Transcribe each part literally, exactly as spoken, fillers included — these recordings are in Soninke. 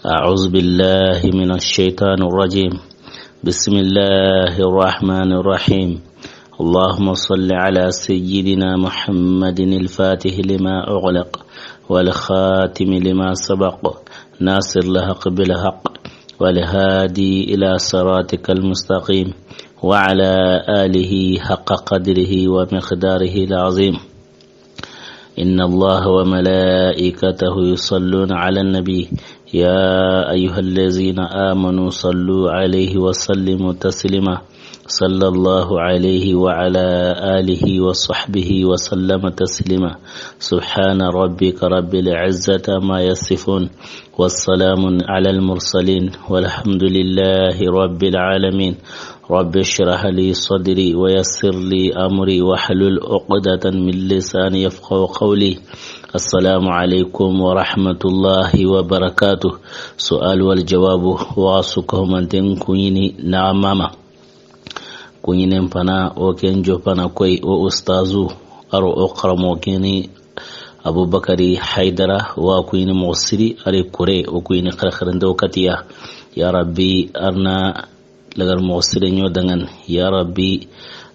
أعوذ بالله من الشيطان الرجيم. بسم الله الرحمن الرحيم. اللهم صل على سيدنا محمد الفاتح لما أغلق والخاتم لما سبق ناصر الحق بالحق والهادي إلى صراطك المستقيم وعلى آله حق قدره ومقداره العظيم. إن الله وملائكته يصلون على النبي، يا أيها الذين آمنوا صلوا عليه وسلموا تسليما. صلى الله عليه وعلى آله وصحبه وسلم تسليما. سبحان ربك رب العزة عما يصفون، والسلام على المرسلين، والحمد لله رب العالمين. رب اشرح لي صدري ويسر لي أمري واحلل عقدة من لساني يفقهوا قولي. السلام عليكم ورحمة الله وبركاته. سؤال والجواب. Wa su kahumanten kuɲini na mama. Kuɲinen fana, o ken jo fana koy, o ustazu, aro o xaranmoxo keni Abubakari Haydara, wa kuɲini moxo siri, ari kure, o kuɲini xerexerente o katiya. Ya Rabbi, arna lagar moxo sire ɲo dangan. Ya Rabbi,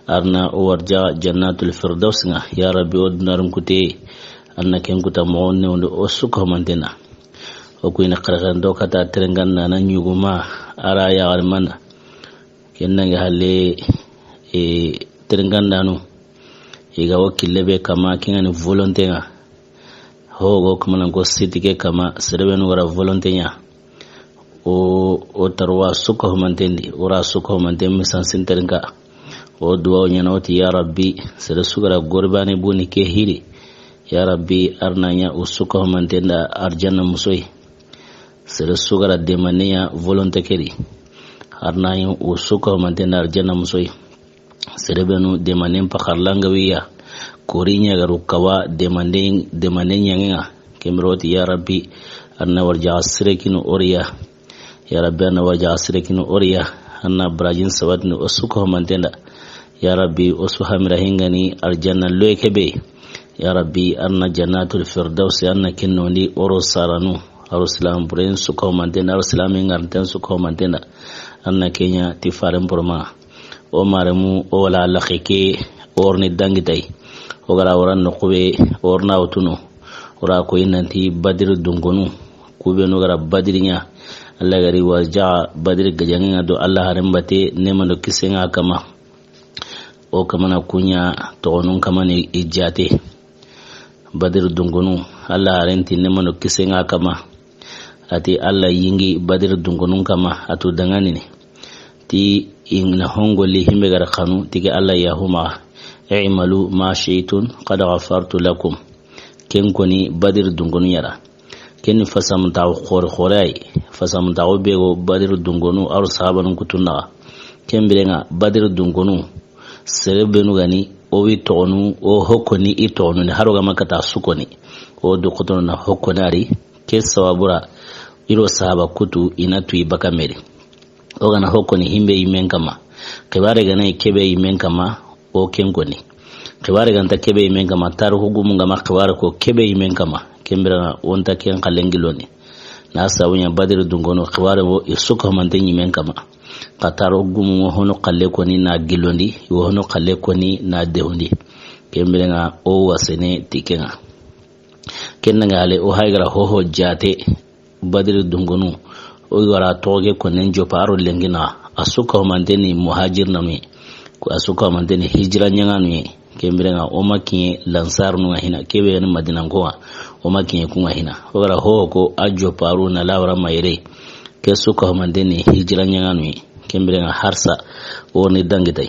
arna o warja Jannatul Firdaus ŋa. Ya Rabbi, o dunarun kute, arna ken kuta moxo newndi o su kahumanten na. O kuɲini xerexerente o kata terenganda na ɲuguma, ara yaxarimanda. Ken nange halle, e, terengandanu. I ga wo kille be kama, ken ga ni volonté ŋa. Ho go kamanan ko siti ke kama, serebenu gara volonté ɲa. O, o tarwa su kahumanten di, o ra su kahumanten misan sinterenka. O duwa o ɲana o ti, ya Rabbi, sere su gara gorbane buni ke hiri. Ya Rabbi, arna ɲa o su kahumanten da arjanna musoyi. Sere su gara demande ɲa volonté ke di. Arna ɲa o su kahumanten da arjanna musoyi. Serebenu demanen paxarlanga wiya. Kori ɲagaru kawa demanden, demanden ɲangenga. Kembiroti, ya Rabbi, arna warja sire kinu oriya. Ya Rabbi, arna warja sire kinu oriya. Arna barajin sabatini o su kahumantenda. Ya Rabbi, o su hamira hingani arjanna loye kebe. Ya Rabbi, arna Jannatul Firdaus, arna kennondi oro saranu. Aro silam buren su kahumantenda, aro silamin ngarnten su kahumantenda. Arna kenya ti faren burma. O maremu, o wala laxe ke, o worni dangitay. O gara wara noqu be, o worna wutunu. O ra koyi nanti Badiri dungonu. Kubenu gara Badiri ɲa. Alla gari warja Badiri gajangenga do Alla haren bate, nemando kisenga kama. O kamana kuɲa togonun kamani i jate. Badiri dungonu, Alla haren ti nemando kisenga kama. Ati Alla yingi Badiri dungonun kama, atu danganini. Ti ina hongo li himbe gara kanu, tike Alla yahuma. I'malu ma shi'tum, qad ghafartu lakum. Ken koni Badiri dungonu ɲara. Ken ni fasamuntaxu xore xore ay. Fasamuntaxu be go Badiri dungonu, aro sahabanun kutunnaxa. Ken birenga Badiri dungonu. Sere benu gani, o wi toxonu, o hokkoni i toxonu ni, haro gama kata sukoni. O du xotono na hokkoni ari, ke sababura, iro sahaba kutu ina tuyi baka meri. O gana hokkoni himbe yimen kama. Xibare gana kebe yimen kama, o ken koni. Xibare ganta kebe yimen kama, taru hugumu gama xibare ko kebe yimen kama. Kembira wonta ken xalengiloni. Na sabu ɲa Badiri dungono xibare wo i su kahumante ɲimen kama. Xa taro gumu wo hono xalle koni na gilondi, wo hono xalle koni na dehundi. Kembirenga o wasene ti kenga. Kennanga ale o haygara hoho jate Badiri dungonu. O wara toge konen jopa aro lengina. A su kahumante ni muhajir nanu. Ko a su kahumante ni hijira ɲanganu ye. Kembirenga o ma kiɲe lansarunu nga hina, kebe yani madinanko nga, o ma kiɲe ku nga hina. O gara ho ko a joparu na lawara mayere. Ke su kahumante ni hijira ɲanganu ye. Kembirenga harsa o ni dangitay.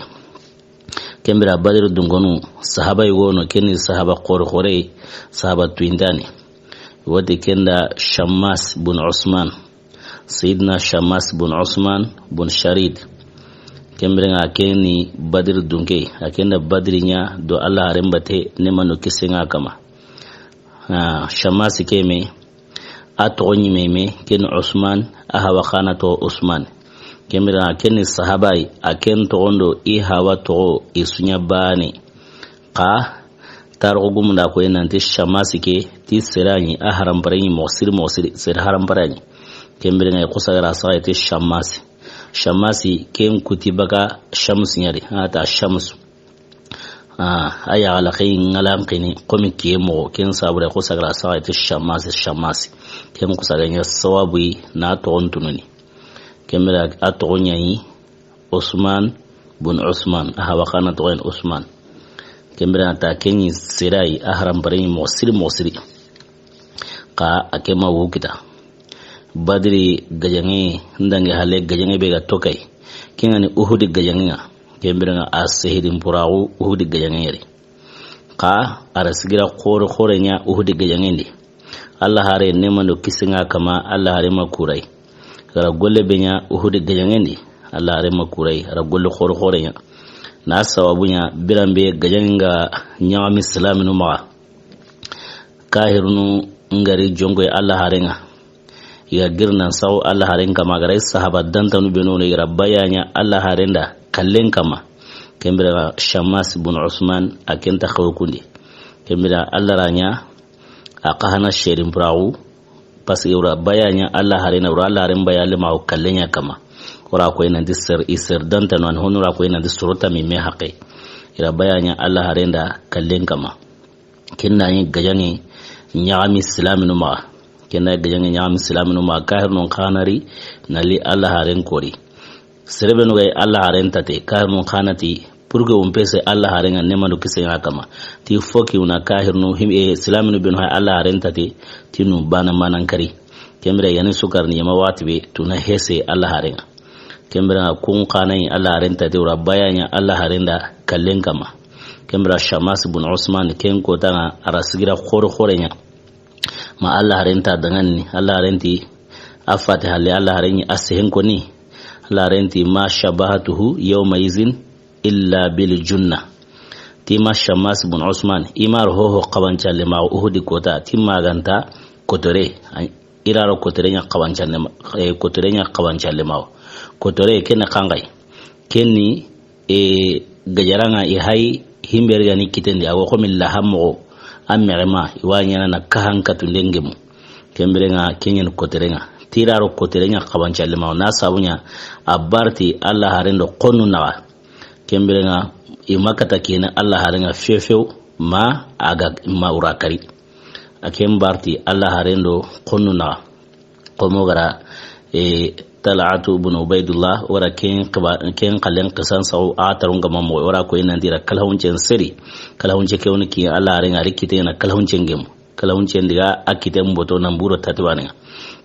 Kembira Badiri dungonu, sahaba yugo no, keni sahaba xore xore, sahaba tuintani. Wati kenda Shammas bun Usman. Sayidina Shammas bun Usman bun Sharid. Kembirenga a keni Badiri dunke, a kenda Badiri ɲa do Alla haren bate, nemano kisenga kama. Ah, Shammas keme, a toxo ɲimeme, keni Usman, a hawa xana toxo Usman. Kembirenga keni sahabai, a ken toxondo i hawa toxo i suɲa bane. Xa, taroxo gumunda koy nanti Shamasi ke, ti sere ɲi, a harampare ɲi, moxo siri, moxo siri, sere harampare ɲi. Ken biren ŋa i xusa ga ra saxa i ti Shammasi. Shammasi ken kuti baga Shamsu ɲa di, a ta Shamsu. Ah, a ya gala xey ŋalan xini komi kiye moxo, ken sabure xusa ga ra saxa i ti Shammasi, Shammasi. Ken xusa ga ɲa sawabu yi na toxon tununi. Ken bire a toxo ɲa yi Usman bun Usman, a hawa xana toxo ɲa Usman. Ken bire a ta ken ɲi sirayi, a haram bare ɲi moxo siri, moxo siri. Xa a ke ma wu kita. Badri gajaŋe, n dangi hale gajaŋe be ga tokay. Ken ŋa ni Uhudi gajaŋe ŋa. Ken bire ŋa a sehidin puraxu Uhudi gajaŋe yeri. Xa a ra sigira xoore xoore ɲa Uhudi gajaŋen di. Alla hare ne mando kisi ŋa kama, Alla hare ma kuray. A ra golle be ɲa Uhudi gajaŋen di. Alla hare ma kuray. A ra golle xoore xoore ɲa. Na sawabu ɲa biran be gajaŋen ga ɲaxami silaminu maxa. Kahirunu ngari jongoy Alla haren ŋa. I ga giri nan saxu Alla haren kama, a ga ra i sahaba dantanu be no no, i ga ra baya ɲa Alla haren da kallen kama. Ken bire ga Shammas bun Usman a ken ta xawo kundi. Ken bire Alla ra ɲa a xa hana sherin puraxu, parce que i ra baya ɲa Alla haren da, i ra Alla haren baya le ma o kallen ɲa kama. O ra ko i nan ti ser, i ser dantanu an honu ra ko i nan ti sorota mi me haqe. I ra baya ɲa Alla haren da kallen kama. Ken da ɲi gajaŋe ɲaxami silaminu maxa. Ken da ɲi gajaŋe ɲaxami silaminu maxa. Kahirunu xa na ri na li Alla haren kori. Sere be nu ga yi Alla haren tate, kahirunu xa na ti, pour que on pese Alla haren ŋa ne mando kise ŋa kama. Ti fo ki wuna kahirunu him, eh, silaminu be nu ga yi Alla haren tate, ti nu bana manan kari. Ken bire yani sukar ni yema waxati be, tu na hese Alla haren ŋa. Ken bire ŋa kun xa na yi Alla haren tate, i ra baya ɲa Alla haren da kallen kama. Ken bire Shammas bun Usman ken kota ŋa a ra sigira xoore xoore ɲa. Ma Alla haren ta dangani, Alla haren ti a fati halle, Alla haren ɲi a sehen koni. Alla haren ti ma shabahatuhu yawma izin illa bil junna. Ti ma Shammas bun Usman, i ma ro hoho xabancalle ma Uhudi kota, ti ma ganta kotore. Ay, i ra ro kotore ɲa xabancalle ma, eh, kotore ɲa xabancalle ma. Kotore ken na xanxay. Ken ni, eh, gajara ŋa i hay himbe ri ga ni kitendi, a go xo mi laha moxo, a mexe ma, i wa ɲaana na kahan katunden gemu. Ken bire ŋa ken ɲa ni kotore ŋa. Ti ra ro kotore ɲa xabancalle ma. Na sabu ɲa a barti Alla haren do xonu naxa. Ken bire ŋa i ma kata kene Alla haren ŋa fefew ma a ga ma ura kari. A ken barti Alla haren do xonu naxa. Komo ga ra, e, Talhatu bun Ubaidullah, o ga ra ken xiba-, ken xallen xisan saxu a tarun ga ma moxo, o ga ra ko i nan ti i ra kalahunce n seri. Kalahunce ke woni ki Alla haren ŋa ri kite na kalahunce n gemu. Kalahunce n diga a kite n boto nan buro tati wane ŋa.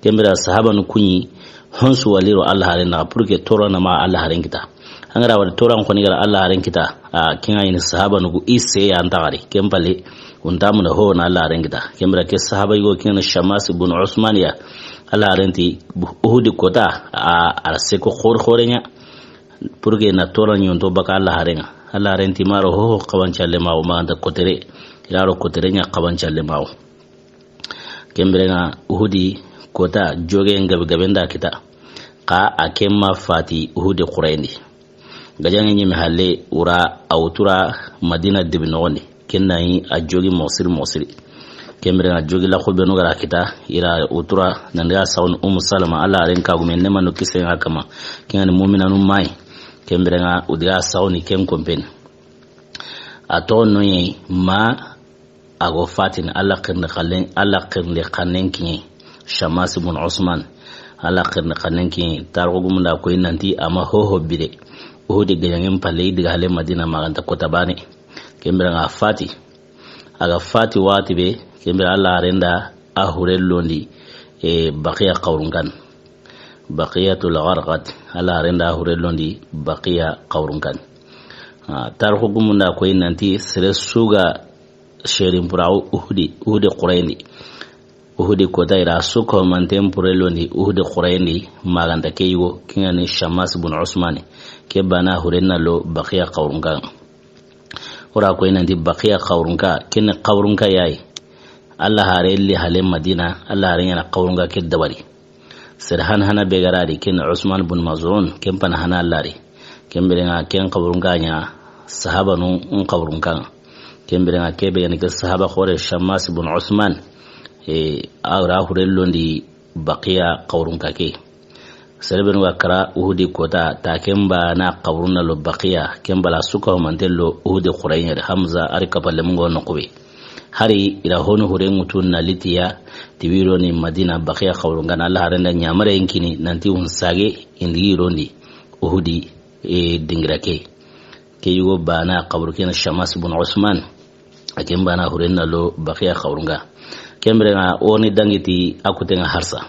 Ken bire sahabanu kuɲi honsu waliro Alla haren naxa pour que toro na ma Alla haren kita. An ga ra wari toran xoni ga ra Alla haren kita, a, ken ŋa i ni sahabanu ku i se ya n taxari, ken palle, o nta muna ho na Alla haren kita. Ken bire ke sahaba yugo ken ŋa ni Shammas bun Usman ya, Alla haren ti Uhudi kota, a, a ra seko xoore xoore ɲa, pour que na toran ɲonto baka Alla haren ŋa. Alla haren ti ma ro hoho xabancalle ma o ma ganta kotere, i ra ro kotere ɲa xabancalle ma o. Ken bire ŋa Uhudi kota joge gabe gabe nda kita. Xa a ken ma fati Uhudi xurayen di. Gajaŋe ɲi me halle, o ra a wutu ra Madina debi noxon di. Ken na yi a jogi moxo siri moxo siri. Ken bire ŋa jogi laxu be nu ga ra kita, i ra wutu ra nan diga saxu ni Ummu Salama, Alla haren kagume ne mando kise ŋa kama. Ken ŋa ni muminanu mayi. Ken bire ŋa o diga saxu ni ken konpen. A toxo no ɲa yi ma A go fatini Alla xirindi xallen, Alla xirindi xannen kiɲe, Shammas bun Usman. Alla xirindi xannen kiɲe, tarixu gumun da koyi nanti a ma hoho bire. Uhudi gajaŋen palle, i diga hale Madina ma ganta kota bane. Ken bire ŋa a fati. A ga fati waxati be, ken bire Alla haren da a hure londi, e, Baqiya xawrun kan. Baqiyatul Gharqad, Alla haren da a hure londi Baqiya xawrun kan. Ah, tarixu gumun da koyi nanti sere su ga sherin pura Uhudi, Uhudi xurayen di. Uhudi kota i ra su ko manten pure londi Uhudi xurayen di, ma ganta ke yugo, ken ŋa ni Shammas bun Usmani. Ke bana huren na lo Baqiya xawrun kan. O ra koyi nanti Baqiya xawrun ka, ken ni xawrun ka ya yi. Alla hare li hale Madina, Alla hare ɲa na xawrun ka ke dabari. Sere han hana be ga ra di, ken Usman bun Maz'un, ken pana hana Alla ri. Ken bire ŋa ken xawrun ka ɲa sahabanu n xawrun ka ŋa. Ken bire ŋa ke be ga ni ke sahaba xoore Shammas bun Usman, e, a ra hure londi Baqiya xawurun ka ke. Sere benu ga kara Uhudi kota, ta ken baana xawurun na lo Baqiya, ken bala su ka humanten lo Uhudi xurayɲa de. Hamza ari kapalle mungo no kube. Hari i ra honu hure ŋutu na litiya, ti wiro ni Madina Baqiya xawurun ga na Alla haren da ɲamare yen kini, nanti wun sage, i ndi yirondi Uhudi, e, dingira ke. Ke yugo baana xawuru ken na Shamas bun Usman. A ken baana huren na lo Baqiya xawurun ga. Ken bire ŋa o ni dangi ti a kuten ŋa harsa.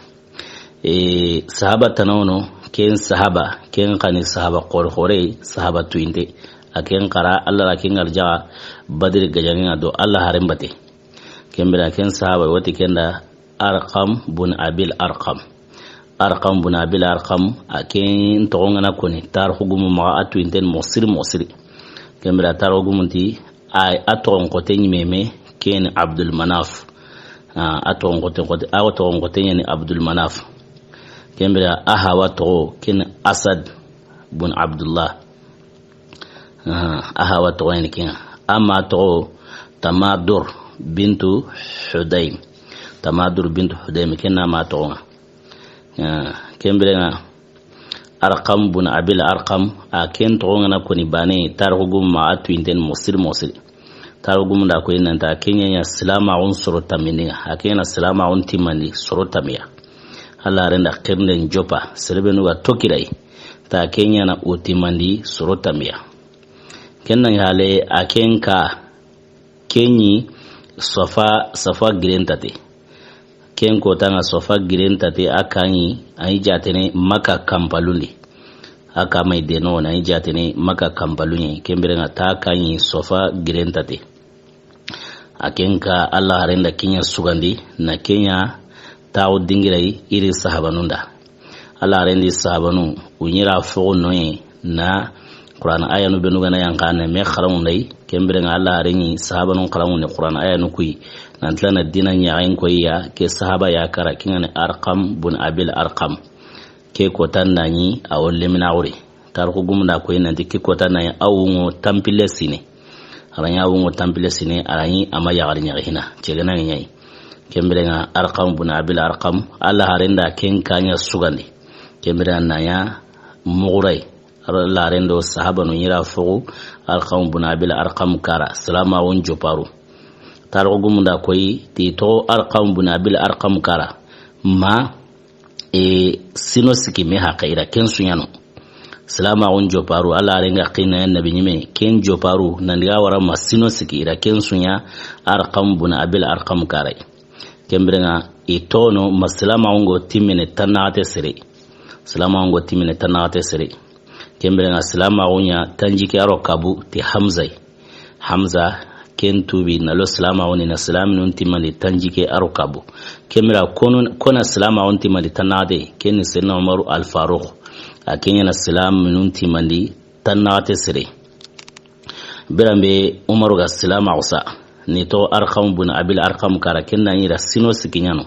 E, sahaba tana wono, ken sahaba, ken xa ni sahaba xore xore, sahaba tuyinte. A ken xara, Alla ra ken ŋa arjaxa Badri gajaŋen ŋa do Alla haren bate. Ken bire ken sahaba wati ken da Arqam bun Abil Arqam. Arqam bun Abil Arqam, a ken toxon ŋa na koni, tarixu gumu maxa a tuyinten moxo siri moxo siri. Ken bire tarixu gumun ti, a, a toxon xote ɲimeme, ken Abdul Manaf. A, a toxon xote, xote, a toxon xote ɲani Abdul Manaf. Ken bire a hawa toxo, ken Asad bun Abdullah. Ah, a hawa toxo ɲani ken ŋa. A ma toxo Tamadur bintu Hudaym. Tamadur bintu Hudaym, ken na ma toxo ŋa. Ah, ken bire ŋa Arqam bun Abil Arqam, a ken toxon ŋa na koni baane, tarixu gumu maxa a tuyinten moxo siri moxo siri. Tarixu gumun da ko i nanta, ken ɲa ɲa silamaxun soro tamini ŋa. A ken ɲa na silamaxun timandi soro tamiya. Alla haren da xirinden jopa, sere benu ga tokiray. Ta ken ɲa na o timandi soro tamiya. Ken na hale a ken ka, ken ɲi Safa, Safa giren tate. Ken kota ŋa Safa giren tate, a ka ɲi, a yi jatene Maka kanpalundi. A ka may deno, a yi jatene Maka kanpalunye. Ken bire ŋa ta ka ɲi Safa giren tate. A ken ka Alla haren da ken ɲa sugandi, na ken ɲa taxu dingiray i ri sahabanun da. Alla haren di sahabanu, u ɲi ra foxu noye, na Qur'an ayanu benu ga na yanqa na me xaranŋu nday, ken bire ŋa Alla haren ɲi sahabanun xaranŋu ni Qur'an ayanu kuyi, nan tila na dina ɲaxen koyi ya, ke sahaba ya kara, ken ŋa ni Arqam bun Abil Arqam. Ke kota na ɲi a wo lemina xuri. Tarixu gumun da koyi nanti ke kota na ɲi a wunŋo tanpille sine. A ra ɲi a wunŋo tanpille sine, a ra ɲi a ma yaxari ɲaxi hina. Cegana ɲa yi. Ken bire ŋa Arqam bun Abil Arqam, Alla haren da ken ka ɲa sugandi. Ken bire ŋa na ɲa muxuray. Alla haren do sahabanu ɲi ra foxu Arqam bun Abil Arqam kara, silamaxun joparu. Tarixu gumun da koyi ti toxo Arqam bun Abil Arqam kara. Ma, e, sino siki me haqa i ra ken su ɲa no. Silamaxun joparu, Alla haren ga xina ya nabi ɲime, ken joparu, nan diga wara ma sino siki i ra ken su ɲa Arqam bun Abil Arqam kara. Ken bire ŋa i tono ma silamaxun go timmene tannaxate sere. Silamaxun go timmene tannaxate sere. Ken bire ŋa silamaxu ɲa tanjike a ro kabu ti Hamza yi. Hamza ken tubi na lo silamaxu ni, na silaminun timandi tanjike a ro kabu. Ken bire konu, kona silamaxun timandi tannaxate, ken ni Seydina Umaru Al Faruq. A ken ɲa na silaminun timandi tannaxate sere. Biranbe Umaru ga silamaxu sa, ni toxo Arqam bun Abil Arqam kara, ken na ɲi ra sino siki ɲa no.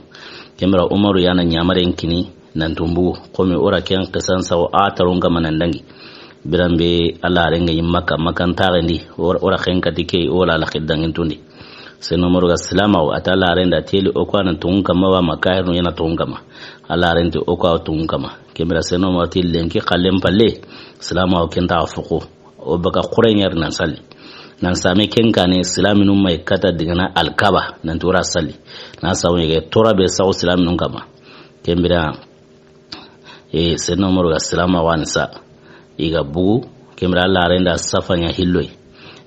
Ken bire Umaru ya na ɲamaren kini, nan tumbu, komi o ra ken xisan saxu a taron kama nan dangi. Biranbe Alla haren ga ɲi Maka, Makan taxendi, o ra, o ra ken kati ke, o la laxi dangin tundi. Seydina Umaru ga silamaxu, a ta Alla haren da teli o ko a na tungun kama wa ma kahirnu ya na tungun kama. Alla haren ti o ko a tungun kama. Ken bire Seydina Umaru ti lenki xallen palle, silamaxu ken ta foxu. O baka xure ɲa ri nan salli. Nan same ken kane silaminun may kata digana Alkaba, nan ti o ra salli. Na sawu ɲege tora be saxu silaminun kama. Ken bire, e, Seydina Umaru ga silamaxu wa ni sa. I ga bugu, ken bire Alla haren da safa ɲa hilloy.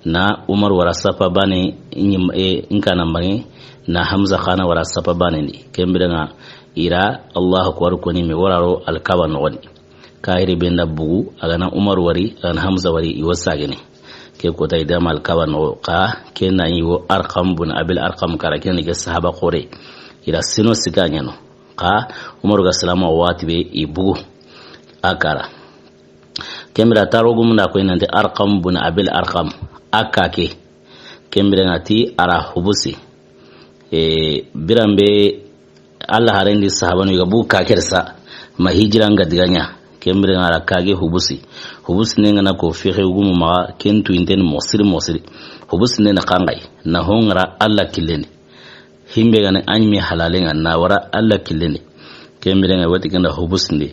Na Umaru wara safa bane, ɲim-, e, n kana mbange, na Hamza xa na wara safa bane ndi. Ken bire ŋa i ra Allahu Akbar koni me wara ro Alkaba noxon di. Kahiri be nda bugu, a ga na Umaru wari, a ga na Hamza wari, i wo sagene. Ke kota i da ma Alkaba noxo, xa ken na ɲi wo Arqam bun Abil Arqam kara, ken ni ke sahaba xore. I ra sino sika ɲa no. Xa Umaru ga silamaxu wati be i bugu. A kara. Ken bire tarixu gumun da koyi nanti Arqam bun Abil Arqam. A ka ke. Ken bire ŋa ti a ra hubusi. E, biranbe Alla haren di sahabanu i ga bugu ka ke ri sa, ma hijira nga diga ɲa. Ken bire ŋa a ra ka ke hubusi. Hubusi ne ŋa na ko fixe gumu maxa, ken tuyinten moxo siri moxo siri. Hubusi ne na xanxay, na ho ŋa ra Alla killen di. Himbe ga na a ɲi me halalen ŋa, na wara Alla killen di. Ken biren ŋa wati ken da hubusi ndi.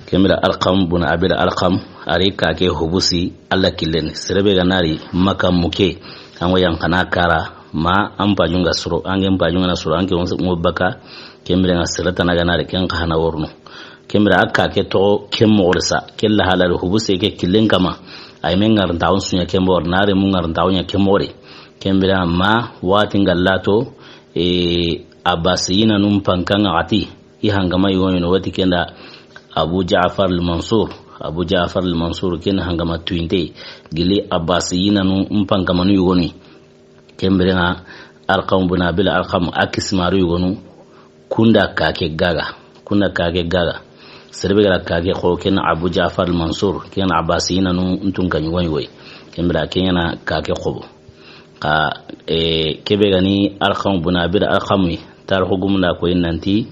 Ken biren Alqam bun Abil Alqam, a ri kaake hubusi Alla killen di. Sere be ga na ri Maka muke, an ŋa yan xa na kara, ma an pajun ga soro, an ke pajun ga na soro, an ke ŋo baka. Ken biren ŋa sere tana ga na ri, ken xa na worno. Ken biren a kaake toxo ken moxo ri sa, ken la halal hubusi ke killen kama. Ay men ŋarintaxun su ɲa ken moxo ri, na ri mu ŋarintaxun ɲa ken moxo ri. Ken biren ma wati ŋa lato, e, Abbasiyinanun pankan ŋa a ti, i hangama yogonu wati ken da Abu Ja'far al-Mansur. Abu Ja'far al-Mansur ken hangama tuwinte, gili Abbasiyinanun pankamanu yogonu. Ken biren ŋa Alqam bun Abil Alqam a kisimaru yogonu, kun da kaake gaga, kun da kaake gaga. Sere be ga ra kaake xo ken Abu Ja'far al-Mansur, ken Abbasiyinanun tunka ɲugo ɲugo yi. Ken biren ken ɲa na kaake xobo. Xa, e, ke be ga ni Alqam bun Abil Alqam yi, tarixu gumun da a koyi nanti,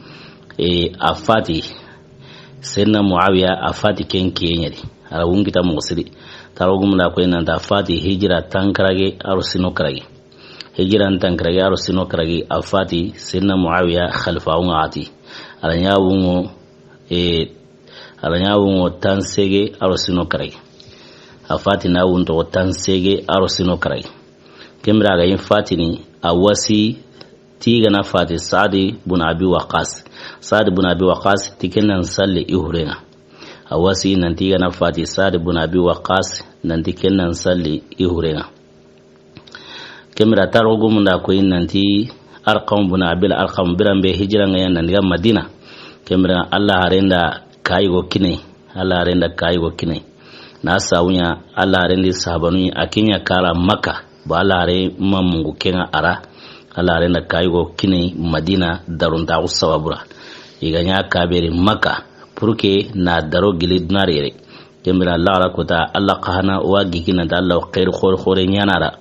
e, a fati Seydina Muawiya, a fati ken kiyen ɲa di. A ra wun kita moxo siri. Tarixu gumun da a koyi nanti a fati hijira tankarage a ro sino karage. Hijira tankarage a ro sino karage, a fati Seydina Muawiya xalifaxun ŋa a ti. A ra ɲa wunŋo, e, a ra ɲa wunŋo tansege a ro sino karage. A fati na wun toxo tansege a ro sino karage. Ken biren a ga yin fatini, a wasi ti ga na fati Saadi bun Abi Waqqas. Saadi bun Abi Waqqas ti ken na salli i huren ŋa. A wasi nanti ga na fati Saadi bun Abi Waqqas, nanti ken na salli i huren ŋa. Ken biren tarixu gumun da a koyi nanti Alqam bun Abil Alqam biren be hijira ŋa ya nan daga Madina. Ken biren Alla haren da kayi go kine, Alla haren da kayi go kine. Na sabu ɲa Alla haren di sahabanu a ken ɲa kara Maka. Ba Alla haren ma mungu ken ŋa a ra. Alla haren da kayi go kine Madina daruntaxu sababu ra. I ga ɲa kaberi Maka pour que na daro gili dunari yere. Ken biren Alla ra kota, Alla xa hana wa gikina da Alla xeeri xore xore ɲa na ra.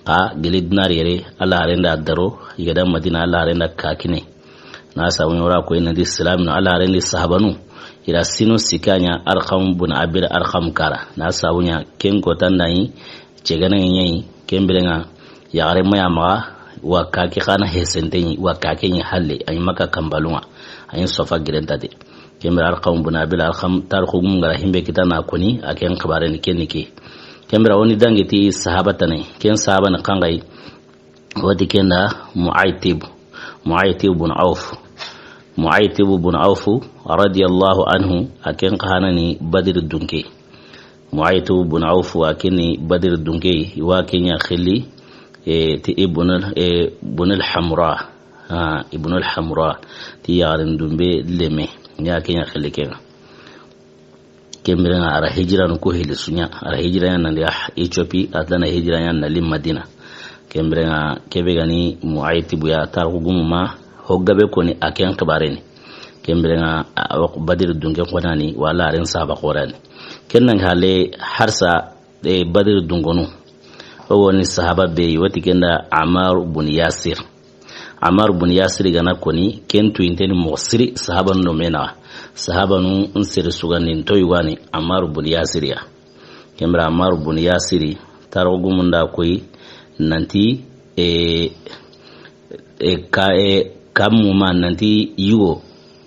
Xa gili dunari yere, Alla haren da daro, i ga da Madina, Alla haren da ka kine. Na sabu ɲa o ra koyi nanti silaminu, Alla haren di sahabanu, i ra sino sika ɲa Alqam bun Abil Alqam kara. Na sabu ɲa ken kotan da yi, cegana ɲa yi, ken biren ŋa yaxare ma ya maxa, wa kaake xa na hesente yi, wa kaake ɲi halle, a ɲi Maka kambalun ŋa, a ɲi sofa girenta de. Ken biren Alqam bun Abil Alqam, tarixu gumun ga ra himbe kita na koni, a ken xibaren ni ken ni ke. Ken biren o ni dangi ti sahaba tana yi, ken sahaba ni xanŋa yi, wati ken da Mu'aytib, Mu'aytib bun Awf. Mu'aytib bun Awf radiyallahu anhu, a ken xa hana ni Badri dunke. Mu'aytib bun Awf a ken ni Badri dunke, i wa ken ɲa xili, e, ti Ibnul, e, Ibnul Hamra. Ha, Ibnul Hamra, ti yaxarin dunbe leme, i ya ken ɲa xili ken ŋa. Ken biren ŋa a ra hijiranu ko hili su ɲa, a ra hijira ɲa nan daga Ethiopie, a tana hijira ɲa nan li Madina. Ken biren ŋa ke be ga ni Mu'aytibu ya, tarixu gumu ma ho gabe koni a ken xibaren ni. Ken biren ŋa a, a, Badiri dunke xonani, wala a ren sahaba xorani. Ken nan halle harsa, e, Badiri dungonu. O woni sahaba be, wati ken da Ammar bun Yasir. Ammar bun Yasir ga na koni, ken tuyinteni moxo siri, sahabanu do me naxa. Sahabanu n sere sugandinto yugani, Ammar bun Yasir ya. Ken biren Ammar bun Yasiri, tarixu gumun da koyi, nanti, e, e, ka, e, ka muma, nanti yugo,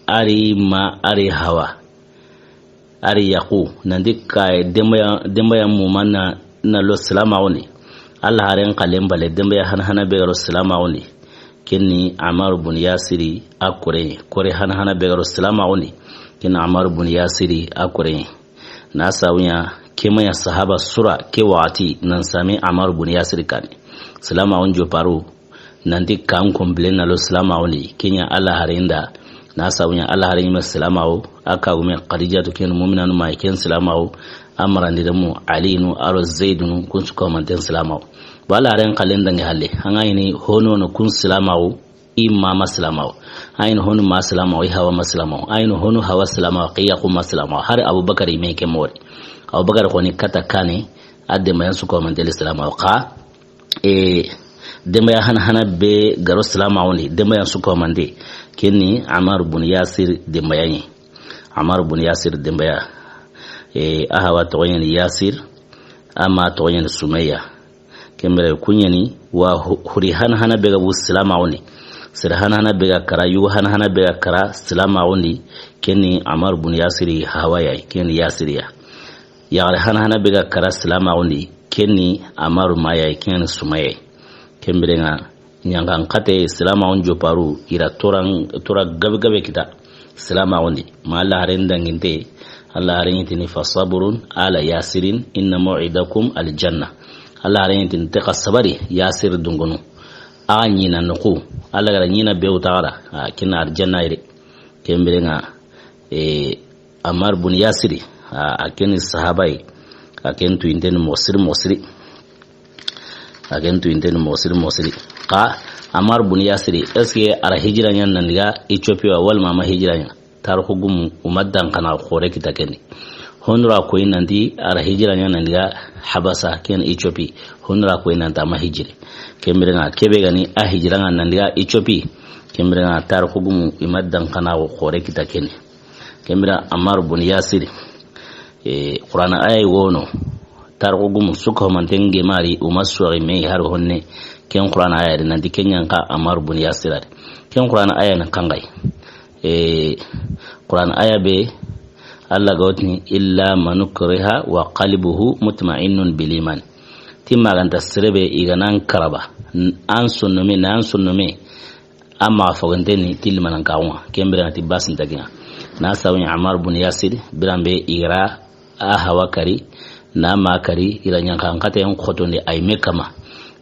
a ri ma, a ri hawa. A ri yaxu, nanti kaye denbaya, denbaya muma na, na lo silamaxun di. Alla haren xalen bale, denbaya hana hana be ga ro silamaxun di. Ken ni Ammar bun Yasiri a kore, kore hana hana be ga ro silamaxun di. Ken ni Ammar bun Yasiri a kore. Na sabu ɲa, ke ma ɲa sahaba sura, ke waxati, nan sami Ammar bun Yasiri kane. Silamaxun joparu, nanti kan konpile na lo silamaxun di, ken ɲa Alla haren da, na sabu ɲa Alla haren ɲi me silamaxu, a kagume Xadijatu ken muminanu ma ken silamaxu, a marandiremu Alinu, a ro Zeydunu, kun su kamanten silamaxu. Bon, Alla haren xalen dangi halle, an ga ɲini hono no kun silamaxu, i ma ma silamaxu. A ɲini honu ma silamaxu, i hawa ma silamaxu. A ɲini honu hawa silamaxu, i yaxu ma silamaxu. Hari Abubakar i me ke mori. Abubakar xoni kata kane, a denbayan su kamanten silamaxu. Xa, e, denbaya hana hana be ga ro silamaxun di, denbaya su komande, ken ni Ammar bun Yasir denbaya ɲi. Ammar bun Yasir denbaya, e, a hawa toxo ɲa ni Yasir, a ma toxo ɲa ni Sumayya. Ken biren ku ɲa ni wa hu-, huri hana hana be ga bu silamaxun di. Sere hana hana be ga kara, yugo hana hana be ga kara silaamaxun di, ken ni Ammar bun Yasiri haaba ya yi, ken ni Yasiri ya. Yaxare hana hana be ga kara silaamaxun di, ken ni Ammar ma ya yi, ken ni Sumaya ya yi. Ken biren ŋa, ɲanxan xate silaamaxun jopparu, i ra toran, tora gabe gabe kita silaamaxun di. Ma Alla haaren danginte, Alla haaren ɲi tini, "Fa sabrun ala Yasirin, inna maw'idakum aljanna." Alla haaren ɲi tini, "Te xa sabari, Yasir dungunu. Axa ɲi na noxu, Alla ga ra ɲi na be wutu axa ra, a, ken na arjanna yere." Ken biren ŋa, e, Ammar bun Yasiri, a, a ken ni sahaaba yi, a ken tuyinten ni moxo siri, moxo siri. A ken tuyinten ni moxo siri, moxo siri. Xa Ammar bun Yasiri, est-ce que a ra hijira ɲa nan daga Éthiopie wa, walla ma a ma hijira ɲa? Taarixu gumu, o ma danxana xoore kita ken di. Honu ra koyi nanti a ra hijira ɲa nan daga Habasa, ken Éthiopie. Honu ra koyi nanti a ma hijiri. Ken biren ŋa, ke be ga ni a hijira ŋa nan daga Éthiopie, ken biren ŋa taarixu gumu, i ma danxana xoore kita ken di. Ken biren Ammar bun Yasiri, e, Qur'ana aaya yi wono, taarixu gumu su ga homanten ŋe mari, o ma soxi me hari honne, ken Qur'ana aaya di nanti ken ɲa xa Ammar bun Yasiri a di. Ken Qur'ana aaya ni xanxayi. E, Qur'ana aaya be, Alla ga wa tini, "Illa man ukriha wa qalbuhu mutma'innun bil iman." Ti ma ga nta sere be i ga na an karaba, n-, an sonnome, na an sonnome, a maxa fogonten ni ti limaanankaaxun ŋa, ken biren ŋa ti basi nta ken ŋa. Na sabu ɲa Ammar bun Yasir, biran be i ga ra a haaba kari, na a ma kari, i ra ɲanxan xaten xotondi a yi me kama.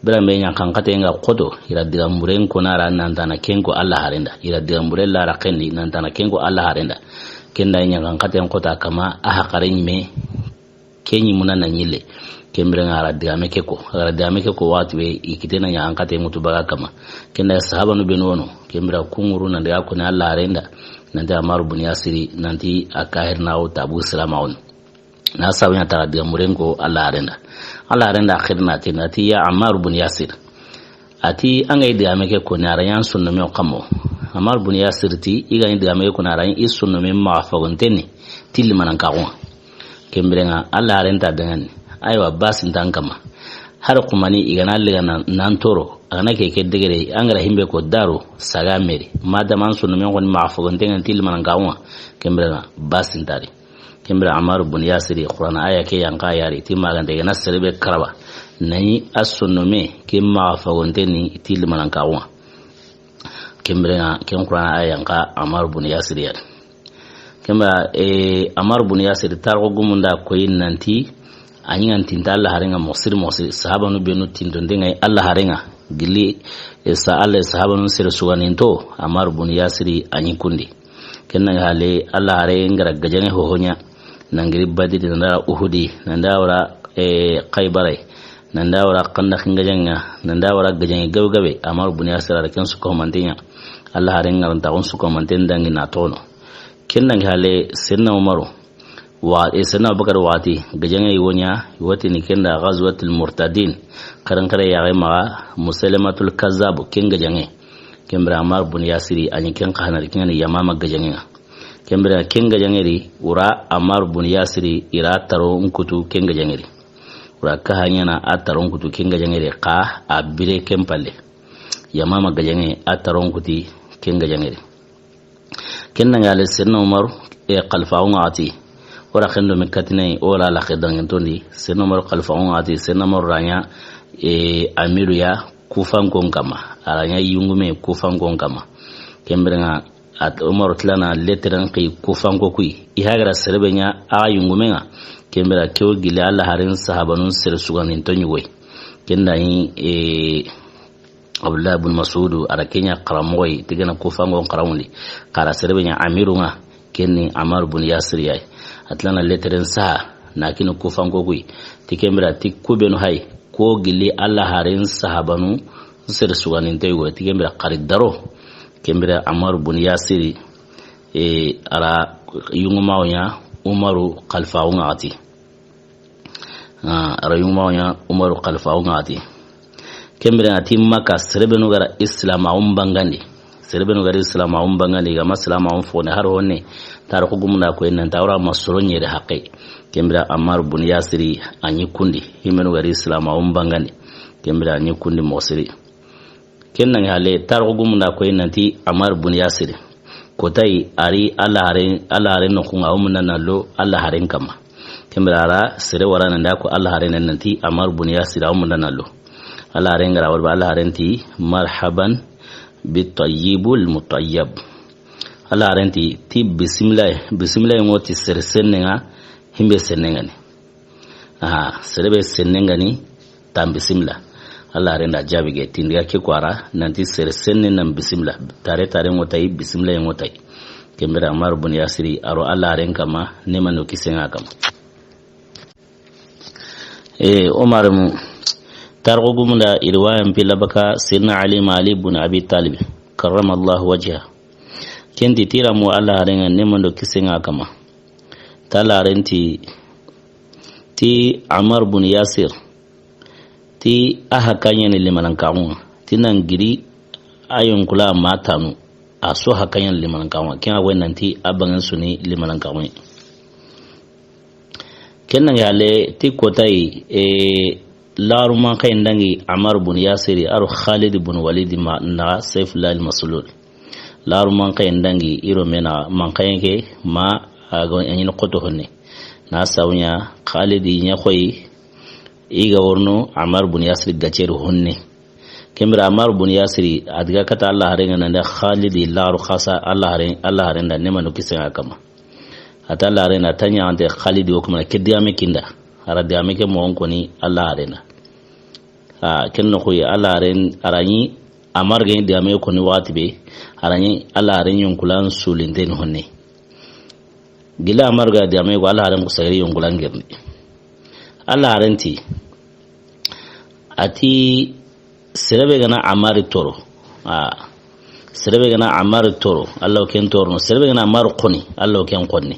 Biran be ɲanxan xaten ga xoto, i ra digan buren ko na ra nan tana ken ko Alla haaren da. I ra digan buren la ra ken di nan tana ken ko Alla haaren da. Ken da ɲanxan xaten xota kama, a haxare ɲi me, ke ɲi muna na ɲille. Ken biren ŋa a ra digame ke ko. A ra digame ke ko waxati be, i kite na ɲanxan xaten ŋutu baga kama. Ken da sahaabanu be nu wono, ken biren ku ŋuru nan daga ko ni Alla haaren da, nanti Ammar bun Yasiri, nanti a kahirina o tabu silaamaxun. Na sabu ɲa ta digan buren ko Alla haaren da. Alla haaren da a xirina ti, nanti, "Ya Ammar bun Yasir." A ti, an ga i digame ke ko ni a ra ɲa an sonnome o kamo. Ammar bun Yasir ti, i ga i digame ke ko ni a ra ɲa i sonnome maxa fogonten ni ti limaanankaaxun ŋa. Ken biren ŋa Alla haaren ta dangani. Aywa, basi nta an kama. Hari xumani i ga na liga nan, nan toro, a ga na ke ke degere, an ga ra himbe ko daru, saga meri. Madama an sonnome ko ni maxa fogonten ŋa ti limaanankaaxun ŋa, ken biren ŋa basi nta a di. Ken biren Ammar bun Yasiri, Qur'ana aaya ke yan xa yari, ti ma ga nta i ga na sere be karaba, na ɲi a sonnome ke maxa fogonten ni ti limaanankaaxun ŋa. Ken biren ŋa, ken Qur'ana aaya yan xa Ammar bun Yasiri ya di. Ken biren, e, Ammar bun Yasiri, taarixu gumun da koyi nanti, a ɲi ŋa n tinta Alla haaren ŋa moxo siri, moxo siri. Sahaabanu be nu tintonten ŋa yi Alla haaren ŋa. Gilli, e, sa Alla, sahaabanu sere suganinto, Ammar bun Yasiri a ɲi kun di. Ken na ŋa hale, Alla haaren ga ra gajaŋe hoho ɲa. Nan giri Badiri, nan da wara Uhudi, nan da wara, e, Xaybara, nan da wara Xandaxi gajaŋe ŋa, nan da wara gajaŋe gabe gabe, Ammar bun Yasir a ra ken su ko manten ɲa. Alla haaren ga ra nta kun su ko manten dangi na tono. Ken na ŋa hale, Senna Umaru, wa, e, Senna Abubakar waxati, gajaŋe yi wo ɲa, i wa tini ken da Ghazwatul Murtaddin, xaran xare ya ga ma Musaylamatul Kazzab, ken gajaŋe. Ken biren Ammar bun Yasiri, a ɲi ken xa hanari, ken ŋa ni Yamama gajaŋe ŋa. Ken biren ken gajaŋe di, wura Ammar bun Yasiri, i ra taro nkutu ken gajaŋe di. Wura ka haɲana a taro nkutu ken gajaŋe di, xa a bire ken palle. Yamama gajaŋe a taro nkuti ken gajaŋe di. Ken na ŋa hale Senna Umaru, e, xalifaaxun ŋa waxati. Wura xendo me katine, wura la xedangen tondi. Senna Umaru xalifaaxun ŋa waxati. Senna Umaru ra ɲa, e, amiru ya Kufankon kama. A ra ɲa yungume Kufankon kama. Ken biren ŋa, a, Umaru tilana leteren xi Kufanko kuyi. I haga ra sere be ɲa a yungumen ŋa. Ken biren ke wo gilli Alla haaren sahaabanun sere suganinto ɲi wo yi. Ken da ɲi, e, Abdullah bun Masudu, a ra ken ɲa xaramoxo yi, ti ga na Kufanko xaranŋundi, xa ra sere be ɲa amirun ŋa, ken ni Ammar bun Yasir ya yi. A tilana leteren saha, na kini Kufanko kuyi, ti ken biren ti ku be nu hayi, ko gilli Alla haaren sahaabanu sere suganinto yi wo yi, ti ken biren xari daro, ken biren Ammar bun Yasir, e, a ra yungumaxu ɲa Umaru xalifaaxun ŋa waxati. Ah, a ra yungumaxu ɲa Umaru xalifaaxun ŋa waxati. Ken biren a ti Maka, sere be nu ga ra silaamaxun bangandi. Sere be nu ga ra silaamaxun bangandi, i ga ma silaamaxun foxondi hari honne. Taarixu gumun da koyi nanti a wura ma soro ɲeri haqe. Ken biren Ammar bun Yasiri a ɲi kun di. Hi be nu ga ra silaamaxun bangandi. Ken biren a ɲi kun di moxo siri. Ken nangi hale, tarixu gumun da koyi nanti Ammar bun Yasir. Kotayi a ri Alla haren, Alla haren noxun ŋa, o munda na lo Alla haren kanma. Ken bire a ra sere wara nan da ko Alla haren nanti Ammar bun Yasir, o munda na lo. Alla haren ga ra wari ba, Alla haren ti, "Marhaban bi tayyibul mutayyab." Alla haren ti, ti bisimila, bisimila ŋo ti sere sennen ŋa, himbe sennen ŋa ni. Aha, sere be sennen ŋa ni, tan bisimila. Alla haren da jaabi ke, ti n diga ke ko a ra, nanti sere sennen nan bisimila. Tare tare ŋo tayi, bisimila ŋo tayi. Ken bire Ammar bun Yasiri, a ro Alla haren kanma, neema do kisiye ŋa a kanma. E, Omar mu, tarixu gumun da i riwaya n pilla baka Sayyidina Ali ma Ali bun Abi Talib, karramallahu wajha. Ken ti tira mu Alla haren ŋa, neema do kisiye ŋa a kanma. Ti Alla haren ti, ti Ammar bun Yasir, ti a haqe ɲa ni limanankaxun ŋa, ti nan giri a yonkula ma tanu, a su haqe ɲa ni limanankaxun ŋa, ken ŋa wa nanti a bangen su ni limanankaxun ŋa. Ken nangi hale, ti kotayi, e, laxaru manxaye n dangi Ammar bun Yasiri, a ro Khalid bun Walid ma, na Sayfullah al-Maslul. Laxaru manxaye n dangi i ro me na, manxaye ke ma, a ga ɲi ni xoto honne. Na sabu ɲa Khalid ɲa xoyi, i ga worno Ammar bun Yasir gaceri honne. Ken bire Ammar bun Yasiri, a diga kata Alla haren ŋa nan da Khalid laxaru xasa Alla haren, Alla haren da neema do kisiye ŋa a kanma. A ti Alla haren da, a ta ɲa ante Khalid wo kuma ke digaame kinda. A ra digaame ke moxon koni Alla haren da. A, ken noxu yi, Alla haren, a ra ɲi Ammar ga ɲi digaame koni waxati be, a ra ɲi Alla haren yonkulan sulinten ni honne. Gila Ammar ga digaame ko, Alla haren ku sagari yonkulan girindi. Alla haren ti, a ti, sere be ga na Ammar toro. A, sere be ga na Ammar toro, Alla wo ken torono. Sere be ga na Ammar xoni, Alla wo ken xonni.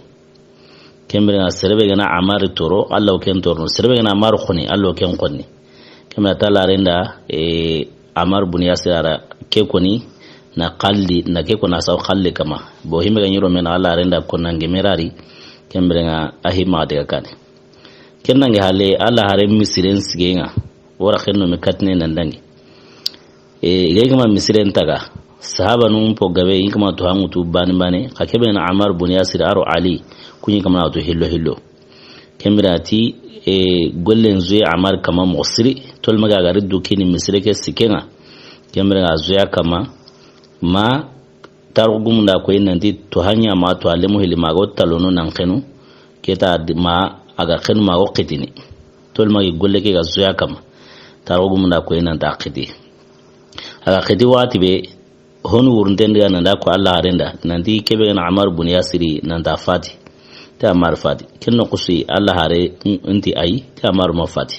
Ken bire ŋa, sere be ga na Ammar toro, Alla wo ken torono. Sere be ga na Ammar xoni, Alla wo ken xonni. Ken bire a ti Alla haren da, e, Ammar bun Yasir a ra ke koni, na Khalid, na ke koni a saw Khalid kanma. Bo himbe ga ɲi ro me na, Alla haren da ko nange merari. Ken bire ŋa a himma de ga kane. Ken nangi hale, Alla haren misiren sigen ŋa, wara xenno me katine nan dangi. E, i ga ɲi kama misiren taga, sahabanun po gabe, i ɲi kama to hanŋutu bane bane, xa ke be na Ammar bun Yasir a ro Ali, ku ɲi kama na to hillo hillo. Ken bire a ti, e, gollen zuye Ammar kanma moxo siri, tolima ga gari du kini misire ke siken ŋa. Ken bire a zuye a kanma, ma tarixu gumun da koyi nanti to hanya ma to a lemu hili ma ga wo talono nan xenu, ke ta di ma a ga xenu ma ga wo xitini. Tolima gi golle ke ga zuye a kanma. Tarixu gumun da koyi nanti a xiti. A ga xiti waxati be, honu wurunten diga nan da ko Alla haren da, nanti ke be ga na Ammar bun Yasiri nan ta fati. Ti Ammar fati. Ken noxu su yi, Alla haren ti ayi, ti Ammar ma fati.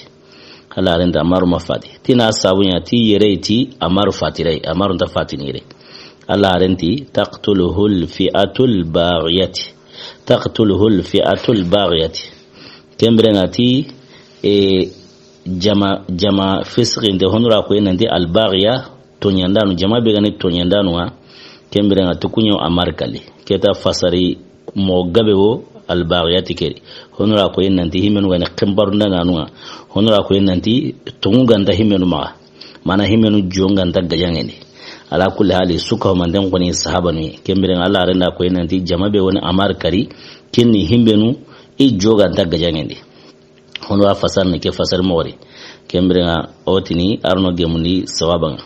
Alla haren ti Ammar ma fati. Ti na sabu ɲa ti yere ti Ammar fati ray, Ammar nta fatini yere. Alla haren ti, "Taqtuluhu al-fi'atu al-baghiyati. Taqtuluhu al-fi'atu al-baghiyati." Ken bire ŋa ti, e, jama, jama fisiqinte, honu ra koyi nanti al-baghiya, toɲandanu, jama be ga ni toɲandanu ŋa. Ken bire ŋa ti ku ɲa wo Ammar kali. Ke ta fasari moxo gabe wo al-baghiyati ke ri. Honu ra koyi nanti himbenu ga ni xenbarundanganu ŋa. Honu ra koyi nanti toŋu ga nta himbenu maxa. Mana himbenu jo ga nta gajaŋen di. Ala kulli hali, su ka manten koni sahabanu yi. Ken bire ŋa Alla haren da koyi nanti jama be wo ni Ammar kari, ken ni himbenu i jo ga nta gajaŋen di. Honu wa fasar ni ke fasar moxo ri. Ken bire ŋa o tini a ro no gemundi sawaba ŋa.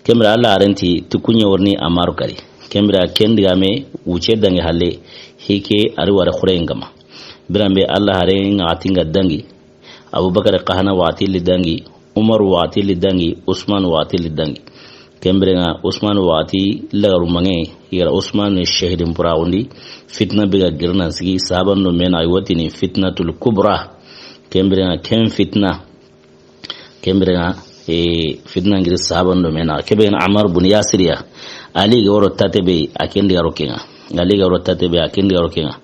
Ken bire Alla haren ti, ti ku ɲa wo ni Ammar kari. Ken bire ken digaame wuce dangi hale, hike a ri ware xuren kanma. Biran be Alla haren ŋa a ti ŋa dangi. Abubakar xa hana waxati li dangi, Umar waxati li dangi, Usman waxati li dangi. Ken bire ŋa Usman waxati lagaru maŋe, i ga ra Usman ni shahidin puraxundi, fitna be ga giri nan sigi, sahaban do me na a yi wo tini fitnatul kubra. Ken bire ŋa ken fitna, ken bire ŋa, e, fitna giri sahaban do me na. Ke be ga na Ammar bun Yasir ya, Ali ga woro tate be, a ken diga ro ke ŋa. Ali ga woro tate be, a ken diga ro ke ŋa.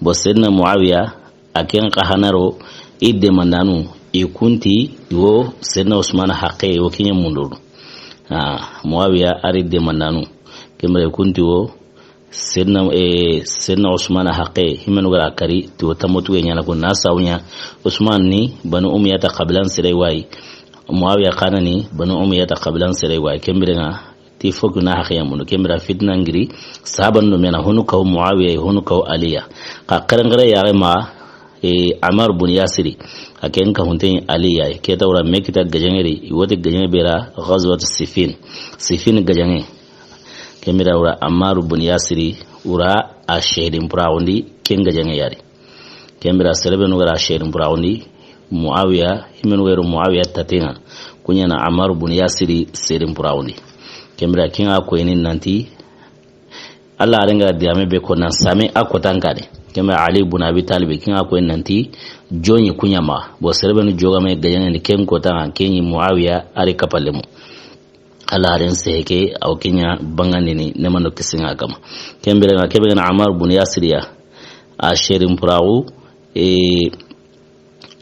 Bo Sayyidina Muawiya, a ken xa hana ro i demandanu, i kunti wo Sayyidina Usman haqe wo ke ɲa mundu. A, Muawiya a ri demandanu. Ken bire i kunti wo Sayyidina, e, Sayyidina Usman haqe, himbenu ga ra kari, ti wo tammotu ɲaana ko na sabu ɲa, Usman ni Banu Umayyata qabilan sire wa yi. Muawiya xa na ni Banu Umayyata xabiilan sere wa, ken biren ŋa ti fo ku na haqiya munu, ken biren fitina n giri, sahaban do me na honu kaw Muawiya, honu kaw Aliya. Xa xerenxere ya ma, e, Ammar bun Yasiri, a ken ka hunten Aliya, ke ta wura me kita gajaŋe ri, i woti gajaŋe be ra Ghazwat Siffin, Siffin gajaŋe. Ken biren wura Ammar bun Yasiri, wura a shehidin puraxundi, ken gajaŋe ya ri. Ken biren sere be nu ga ra shehidin puraxundi, Muawiya, himenu ga ro Muawiya taten ŋa, ku ɲa na Ammar bun Yasiri shehidin puraxundi. Ken biren ken ŋa koyini nanti, Alla haren ga digame be ko nan same a kotan ka de. Ken biren Ali bun Abi Talib, ken ŋa koyini nanti, joɲi ku ɲa ma. Bo sere be nu jogame gajaŋe ni ken kotan ŋa, ken ɲi Muawiya a ri kapalemu. Alla haren sehe ke, aw ken ɲa bangandini, neema do kisiye ŋa a kanma. Ken biren ŋa, ke be ga na Ammar bun Yasiri ya, a shehidin puraxu, e,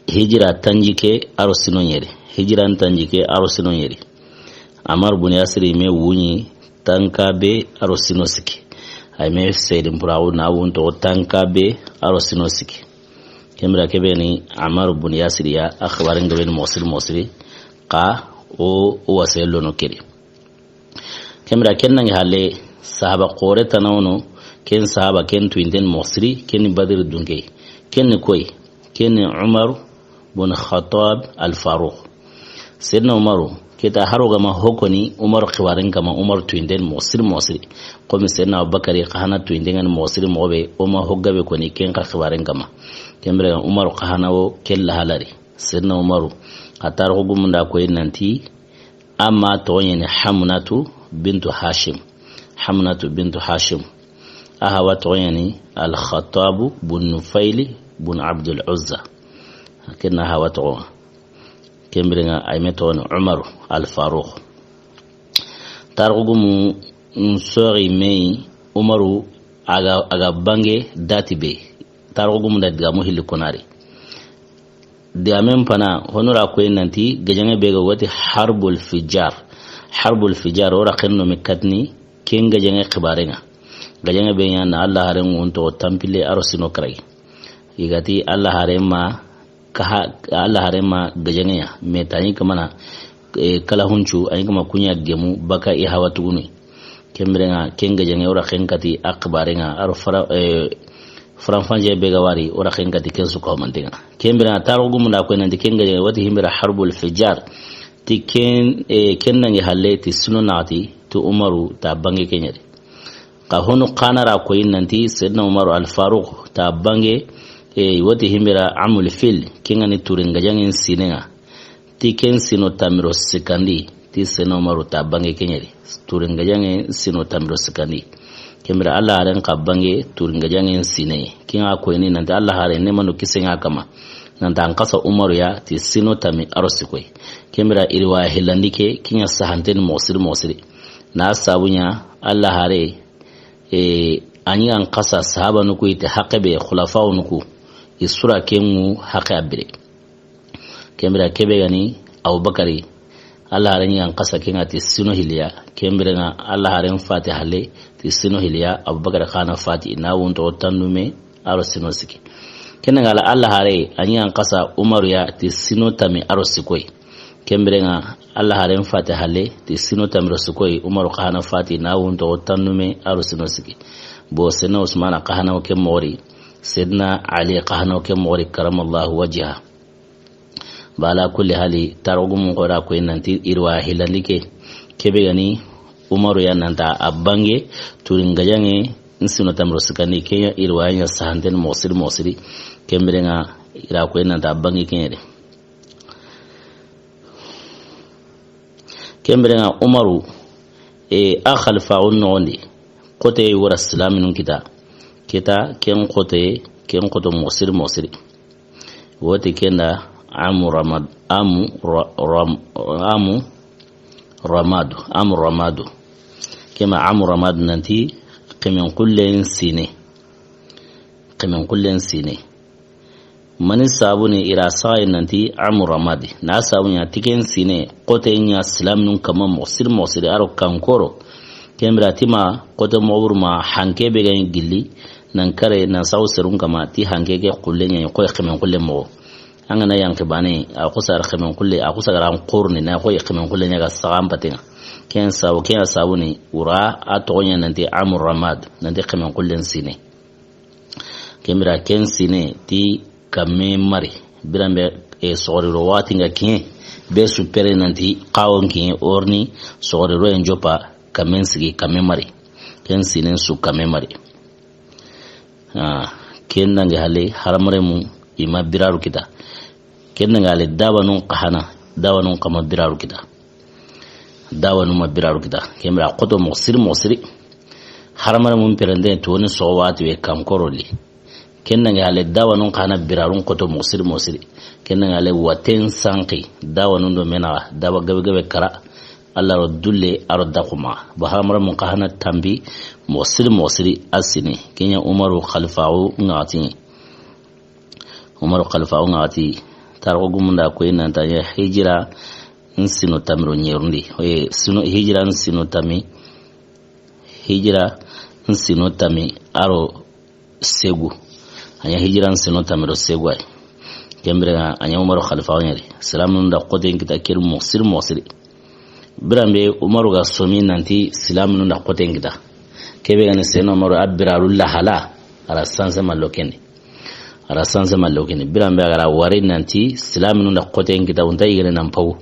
hijira tanjikke a ro siino ɲeri. Hijira tanjikke a ro siino ɲeri. Ammar bun Yasiri me wuɲi tankabe a ro siino sikki. Ay me shehidin puraxu na wunto tankabe a ro siino sikki. Ken biren ke be ni Ammar bun Yasiri ya, a xibaaren ga be ni moxo siri moxo siri, xa o, o wase lono ke di. Ken biren ken nangi halle sahaba xoore tana wono, ken sahaba ken tuyinden moxo siri, ken ni Badri dunke. Ken ni koy, ken ni Umar bun Khattab al Faruq. Seydina Umaru, ke ta haro ga ma ho koni Umaru xibaaren kanma, Umaru tuyinden moxo siri moxo siri. Komi Seydina Abubakari xa hana tuyinden ŋa ni moxo siri moxo be, o ma ho gabe koni ken xa xibaaren kanma. Ken biren Umaru xa hana wo ken lahalari. Seydina Umaru, a taarixu gumun da koyi nanti, a ma toxo ɲa ni Hamnatu bintu Hashim. Hamnatu bintu Hashim. A haaba toxo ɲa ni Al-Khattabu bun Nufayli bun Abdul Uzza. Ken na haaba toxo. Ken biren ŋa ay me toxo ni Umaru Al Faruq. Taarixu gumu n soxi me yi, Umaru a ga, a ga bange dati be. Taarixu gumu da digamu hilli konari. Digamen fana, honu ra koyi nanti, gajaŋe be ga wati Harbul Fijar. Harbul Fijar, o ra ken no me katini, ken gajaŋe xibaaren ŋa. Gajaŋe be ɲa na Alla haren ŋa wunto tanpille a ro siino karagi. I ga ti Alla haren ma, ka ha, Alla haren ma gajaŋe ya. Me ta yi kamana, e, kala huncu, a yi kama ku ɲa gemu, baka i haaba tugunu. Ken biren ŋa, ken gajaŋe o ra ken kati a xibaaren ŋa, a ro fara, e, faranfanje be ga wari, o ra ken kati ken su ko manten ŋa. Ken biren ŋa, taarixu gumun da koyi nanti ken gajaŋe, wati himbira Harbul Fijar. Ti ken, e, ken nangi halle, ti siino naxati, ti Umaru ta bange ken ɲa di. Xa honu xa na ra koyi nanti, Seydina Umaru Al Faruq ta bange, e, wati himbira Amul Fil, ken ŋa ni turin gajaŋen siine ŋa. Ti ken siino tanmi do sikkandi, ti Seydina Umaru ta bange ken ɲa di. Turin gajaŋe siino tanmi do sikkandi. Ken biren Alla haren xa bange turin gajaŋen siine. Ken ŋa koyini nanti Alla haren neema do kisiye ŋa a kanma. Nanti an xasa Umaru ya ti siino tanmi a ro sikkoy. Ken biren riwaya hillandi ke, ken ɲa sahanten ni moxo siri moxo siri. Na sabu ɲa Alla hare, e, a ɲi an xasa sahabanu ku yi ti haqqe be, xulafawunu ku. I su ra ken ŋu haqqe a bire. Ken biren ke be ga ni Abubakari, Alla haren ɲi an xasa ken ŋa ti siino hilli ya. Ken biren ŋa Alla haren fati halle ti siino hilli ya, Abubakari xa na fati na wunto tandume a ro siino sikki. Ken ŋa la Alla hare a ɲi an xasa Umaru ya ti siino tanmi a ro sikkoy. Ken biren ŋa Alla haren fati halle ti siino tanmi do sikkoy, Umaru xa na fati na wunto tandume a ro siino sikki. Bo Seydina Usmana xa na wo ke moxo ri, Seydina Ali xa na wo ke moxo ri, karamallahu wajha. Ba ala kulli hali, taarixu gumun xo ra koyi nanti riwaya hillandi ke, ke be ga ni Umaru ya nanta a bange turin gajaŋe n siino tanmi do sikkandi, ken ɲa riwaya ɲa sahanten ni moxo siri moxo siri. Ken biren ŋa i ra koyi nanta a bange ken ɲa di. Ken biren ŋa Umaru, e, a xalifaaxun noxon di, xote wo ra silaaminun kita. Kita ken xote, ken xoto moxo siri moxo siri. Woti ken da Amu Ramad, Amu Ra-, Ram-, Amu Ramadu, Amu Ramadu. Ken ma Amu Ramadu nanti ximen xullen siine. Ximen xullen siine. Mani sabu ni i ra saxayi nanti Amu Ramadi. Na sabu ɲa ti ken siine, xote ɲa silaaminun kanma moxo siri moxo siri a ro kankoro. Ken biren ti ma xote moxo buru ma hanke be ga ɲi gilli, nan kare, nan saxu serun kanma, ti hanke ke xulle ɲa ɲi xoy ximen xulle moxo. An ga na yanqi baane, a xusa ra xemen xulle, a xusa ga ra an xorni, na xo xemen xulle ɲa ga saxa an paten ŋa. Ken sabu, ken sabu ni, wura a toxo ɲa nanti Amur Ramad, nanti xemen xullen sine. Ken bira ken sine ti kamme mari. Biran be, e, soxori ro waxati ŋa kiɲe, be su pere nanti xawon kiɲe, orni soxori ro en joppa, kammen sigi, kamme mari. Ken sinen su kamme mari. Ah, ken dangi hale, haramaremu, i ma biraru kita. Ken dangi hale, dawanun xa hana, dawanun xa ma biraru kita. Dawanu ma biraru kita. Ken bira xoto moxo siri, moxo siri. Haramare mun perende toni soxo waxati be kankoro li. Ken dangi hale, dawanun xa na birarun xoto moxo siri, moxo siri. Ken dangi hale, waten sanki, dawanun do menaxa, dawa gabe gabe kara. Allah ro dulle, a ro daxuma. Bo haramare mun xa na tambi, moxo siri, moxo siri, a sini. Ken ɲa Umaru xalifaxu ŋaxati. Umaru xalifaxu ŋaxati. Tarixu gumunda koyi nanta ɲa hijira n sino tamiro ɲerundi. Oye, sino, hijira n sino tami. Hijira n sino tami, a ro segu. A ɲa hijira n sino tamiro segu ay. Ken bire ŋa, a ɲa Umaru xalifaxu ɲa di. Silaminun da xoten kita keri moxo siri, moxo siri. Biran be Umaru ga somi nanti silaminun da xoten kita. Kebe ga ni Seyidina Umaru a biraru lahala, a ra sanse mallo keni. A ra sanse mallo keni. Biran be a ga ra wari nanti silaminun da xoten kita, wunta yigene nan pawu.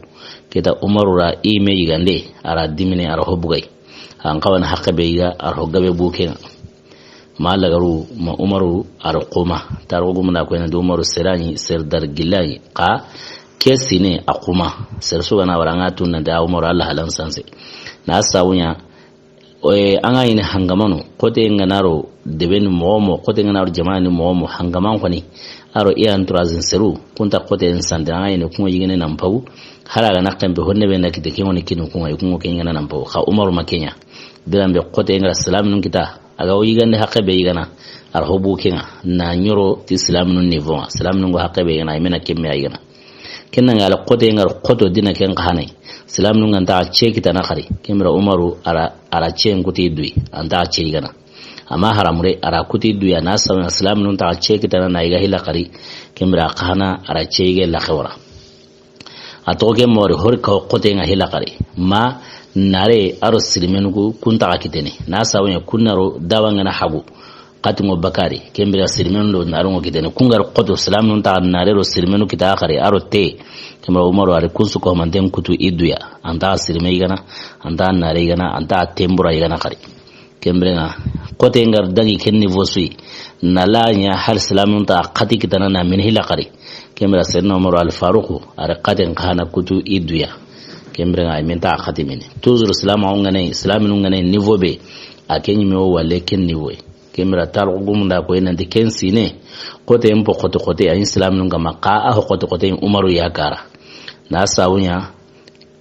Kita Umaru ra i me yigande, a ra dimine, a ra ho bugay. An xawa na haqqe be yiga, a ra ho gabe buke ŋa. Ma lagaru ma Umaru a ro xuma. Tarixu gumunda koyi nanti Umaru sere ɲi, sere dari gille ɲi. Xa ke sine a xuma. Sere su ga na wara ŋa tun nanti a Umaru Allah halan sanse. Na sabu ɲa, oye, an ga ɲini hangamanu, xote ŋa na ro debe ni moxo moxo, xote ŋa na ro jamaane ni moxo moxo, hangaman xoni, a ro i entourage seru, kunta xote n sante, an ga ɲini kunŋo yigene nan pawu, hari a ga na xempe honne be na kite, ke ŋoni kinu kunŋa, i kunŋo ke ɲigana nan pawu, xa Umaru ma ke ɲa. Biran be xote ŋa ra silaminun kita, a ga wo yigande haqqe be yigana, a ra ho buke ŋa, na ɲoro ti silaminun niveau ŋa, silaminun go haqqe be yigana, i me na kemme a yigana. Ken na ŋa la xote ŋa ra xoto dina ken xa hana yi. Silaminun ga nta ce kitana xari. Ken bira Umaru a ra, a ra ce n kuti duyi. A nta ce yigana. Amma haramure a ra kuti duyi. A na sabu ɲa silaminun ta ce kitana na yiga hila xari. Ken bira xa hana a ra ce yige la xewra. A toxo ke mori hori ka xote ŋa hila xari. Ma nare a ro sirimenu ku, kun ta kitene. Na sabu ɲa kun na ro dawa ŋa na hagu. Xati ŋo bakari, ken bira sirimenu do naru ŋo kitene. Kun ga ra xoto silaminun ta nare ro sirimenu kita xari, a ro te. Ken bira Umaru a ri kun su ko manten kutu i duya. A nta sirime yigana, a nta nare yigana, a nta tembura yigana xari. Ken bira ŋa, xote ŋa ra dangi ken niveau su yi. Na la ɲa hari silaminun ta xati kitana na min hila xari. Ken bira Seyidina Umaru al Faruqu, a ri xaten xa hana kutu i duya. Ken bira ŋa, i me nta xati mini. Toujours silamu ŋa ne, silaminun ŋa ne niveau be. A ke ɲi me wo wale ken niveau yi. Ken bira tarixu gumunda koyi nanti ken sine, xote n po xote xote, a ɲi silaminun ga ma xa a ho xote xote Umaru ya kara. Na sabu ɲa,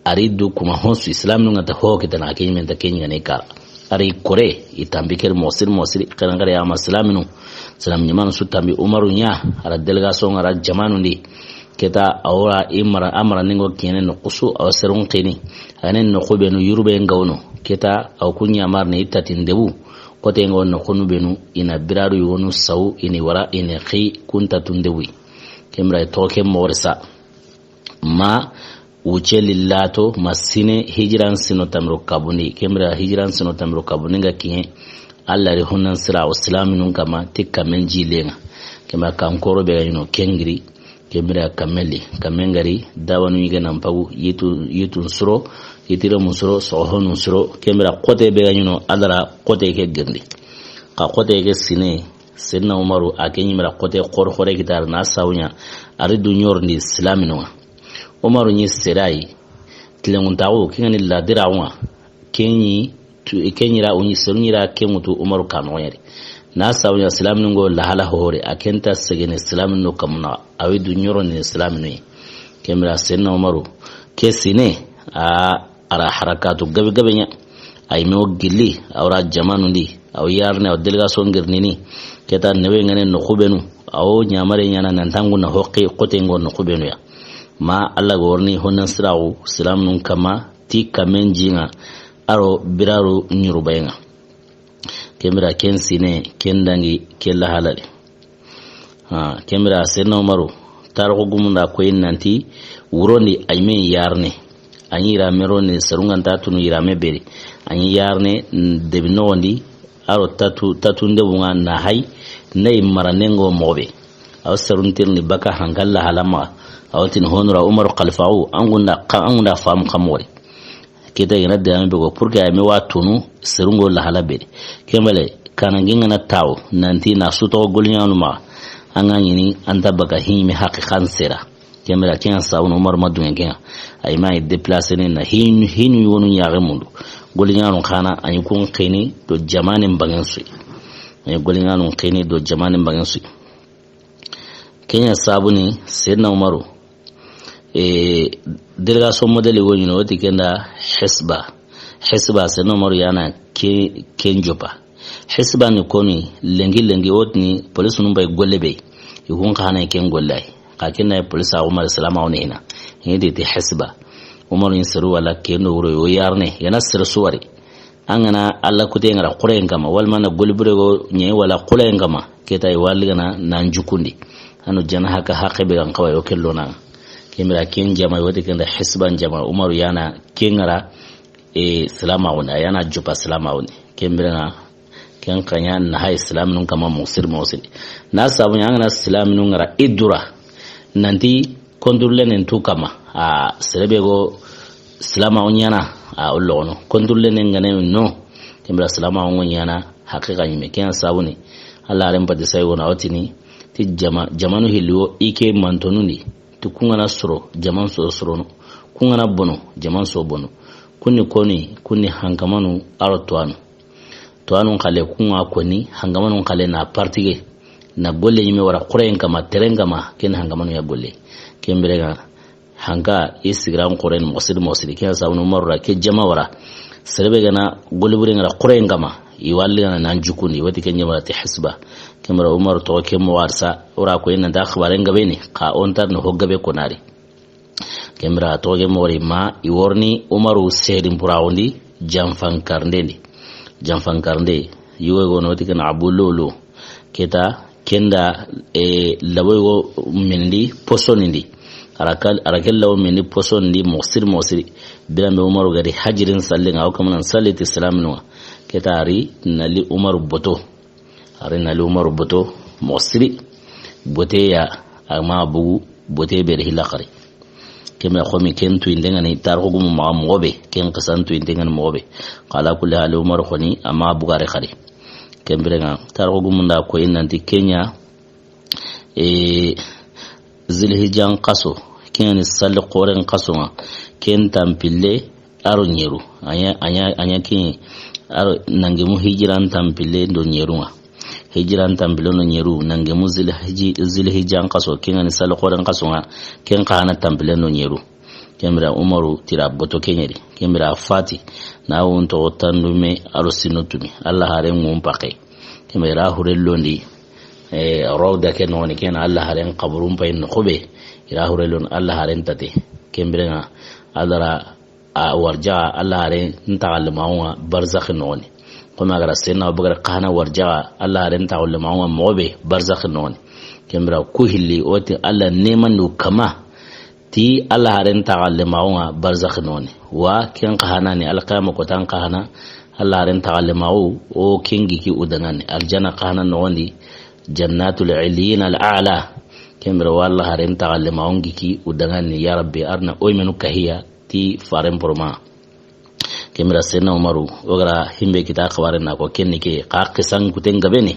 a ri du kuma honsu silaminun ga nta ho kitana, a ke ɲi me nta ke ɲi ga ne kara. A ri kore, i tambi keri moxo siri moxo siri, xeren xere ya ma silaminu. Silamu ɲimanu su tambi Umaru ɲa, a ra délégation ŋa ra jamaanu ndi. Keta a wora i mara, a mara ningo kene no kusu, a wa serun keni. A ne no xubenu yurube ngawno. Keta a wa kun ɲa marni i tati ndebu. Xote ŋa wo noxunu benu, i na biraru yogonu sawu, i ni wara, i ni xi, kunta tundewi. Ken bira i toxo ke moxo ri sa. Ma wuce lillato, ma sine hijiran sino tamiro kabundi. Ken bira hijiran sino tamiro kabundi ŋa kiɲe. Alla ri hunan sira o silaminun kama, ti kamen jilenŋa. Ken bira kankoro be ga ɲi no kengiri. Ken bira kamme li, kamme ŋa ri, dawanu yige nan pagu, yitu, yitun suro, yitire mun suro, soxonun suro, ken bira xote be ga ɲi no, a da ra xote ke girindi. Xa xote ke sine, Senna Umaru, a ke ɲi mira xote xore xore kita a ri na sabu ɲa, a ri du ɲorindi silaminun ŋa. Umaru ɲi sere yi, tilenŋuntaxu, ken ŋa ni ladiraxun ŋa, ken ɲi tu, ken ɲi ra, u ɲi seru ɲi ra, ken ŋutu Umaru kanoxo ɲa di. Na sabu ɲa silaminu ŋo lahala hore, a ken nta segene silaminu kamuna, a wi du ɲoro ni silaminu yi. Ken bira Senna Umaru, ke sine, a, a ra harakatu gabe gabe ɲa. A yi me wo gilli, a wa ra jamanu ndi, a wa yarne, a wa délégation ŋirini. Keta newe ŋa ne noxu benu, a wo ɲamare ɲana nan tangu na hoqi, xote ŋo noxu benu ya. Ma Alla ga worini honan siraxu, silaminun kama, ti kamen jiŋa, a ro biraru ɲurubayi ŋa. Ken bira ken sine, ken dangi, ken lahalali. Ha, ken bira Senna Umaru, Tarixu gumun da koyi nanti, wurondi a yi me yarne. A yi yirame rondi, serun ga nta tunu yirame be di. A yi yarne, mm, debi noxondi, a ro tatu, tatu ndebun ŋa na hayi, na yi maranen ŋa moxo be. A wa serun tirindi baka hankalla halama. A wa tini honura Umaru xalifaxu, an gunda, an gunda famu xa moxo di. Keta i ga na dame be ko, pour que a yi me wa tunu, serun ŋo lahala be di. Ken bale, kana ngi ŋa na tawo, nanti na su toxo goliñanu maxa. An ga ɲini, an ta baka himi haqi xan sera. Ken bire ken ya sabu na Umar ma duŋe ken ya. A yi ma yi déplacer ne na hinu, hinu yogonu ɲaxe mundu. Goliñanu xa na, a yi kun xeni do jamanen bangen su yi. A yi goliñanu xeni do jamanen bangen su yi. Ken ya sabu ni Seydina Umaru, e, délégation modèle wo ɲi no, o ti ken da hisba. Hisba, Seydina Umaru ya na ke, ken joppa. Hisba ni koni, lenki, lenki, o ti ni police nun bay golle be. I kun xa na ken golle ay. Xa ken na police a Umar salama o ne hina. Hini ti hisba. Umaru ni seru wala ken do wuro yo yarne, ya na sere su wari. An ga na Alla kute ŋa ra xooren kama, wala ma na goli bure go ɲe wala xooren kama, keta i wali ga na nan jukundi. Anu jana haka haqe be ga n xawa yo kello na. Ken bire ken jama, i wa ti ken da hisban jama, Umaru ya na ken ŋa ra, e, salama woni, a ya na joppa salama woni. Ken bire ŋa, ken xa ɲa na hayi silaminun kama moxo siri moxo siri. Na sabu ɲa an ga na silaminun ŋa ra i dura. Nanti, contrôle nen tu kama. A, sere be go silama o ɲaana, a, o logono. Contrôle nen ga ne no. Ken bire silama o ɲaana, haqiqa ɲi me. Ken ya sabu ni, Alla haren pati sayi wona o ti ni, ti jama, jamanu hilli wo, i ke mantonundi. Ti kun ga na soro, jaman so sorono. Kun ga na bono, jaman so bono. Kun ni koni, kun ni hankamanu, a ro tuwaanu. Tuwaanun xale, kun ŋa koni, hankamanun xale na partige. Na golle ɲi me wara xooren kama, teren kama, ken hankamanu ya golle. Ken bire ŋa, hanka, i sigiran xooren moxo siri moxo siri. Ken ya sabu na Umaru ra, ke jama wara. Sere be ga na golle bure ŋa ra xooren kama, i wali ga na nan jukundi, i wa ti ken jama ra ti hisba. Ken bire Umaru toxo ke moxo arsa, o ra ko i na da xibaren gabe ni, xa o nta na ho gabe ko nari. Ken bire toxo ke moxo ri ma, i wori ni Umaru seedin puraxundi, janfankarnde ndi. Janfankarnde, yugo go no ti ken Abu Lulu. Keta, ken da, e, labo yugo mindi posoni ndi. A ra ke, a ra ke labo mindi posoni ndi moxo siri moxo siri. Biran be Umaru ga ri hajirin sallen ŋa, o kamanan salli ti silaminu ŋa. Keta a ri na li Umaru boto. A ri na li Umaru boto, moxo siri. Bote ya, a ma bugu, bote be ri hilla xari. Ken bire xo mi ken tuyinte ŋa ni tarixu gumu maxa moxo be, ken xisan tuyinte ŋa ni moxo be. Xa ala kulli hali Umaru xoni, a ma bugari xari. Ken bire ŋa, tarixu gumun da koyi nanti ken ya, e, Zilhijan xaso, ken ya ni salli xooren xaso ŋa, ken tanpille, a ro ɲeru. A ɲa, a ɲa, a ɲa ken, a ro nangemu hijiran tanpille do ɲeru ŋa. Hijiran tanpille do ɲeru, nangemu zilhiji-, zilhijan xaso, ken ga ni salli xooren xaso ŋa, ken xa na tanpille do ɲeru. Ken bire Umaru ti ra boto ken ɲeri. Ken bire a fati, na wun toxo tandume, a ro sino tumi. Alla haren ŋun paxe. Ken bire i ra hure londi, e, rawda ke noxoni, ken Alla haren xaburun pay noxo be. I ra hure londi Alla haren tate. Ken bire ŋa, a da ra a warjaxa Alla haren ntaxallimaxu ŋa barzakhi noxoni. Xo mi a ga ra Seydina Abubakar xa na warjaxa Alla haren ntaxallimaxu ŋa moxo be barzakhi noxoni. Ken bire ku hilli o ti Alla neemandu kama ti Alla haren ntaxallimaxu ŋa barzakhi noxoni. Wa ken xa na ni alqiyama kotan xa na Alla haren ntaxallimaxu o ken gi ki u danŋa ni. Aljana xa na noxondi jannatul illiyin al a'la. Ken bire wa Alla haren ntaxallimaxu n gi ki u danŋa ni. Ya Rabbi, a ri na o yi menu kahiya ti faren poroma. Ken bire Seydina Umaru, o ga ra himbe kita xibaren na ko ken ni ke, xa xisan kuten gabe ni.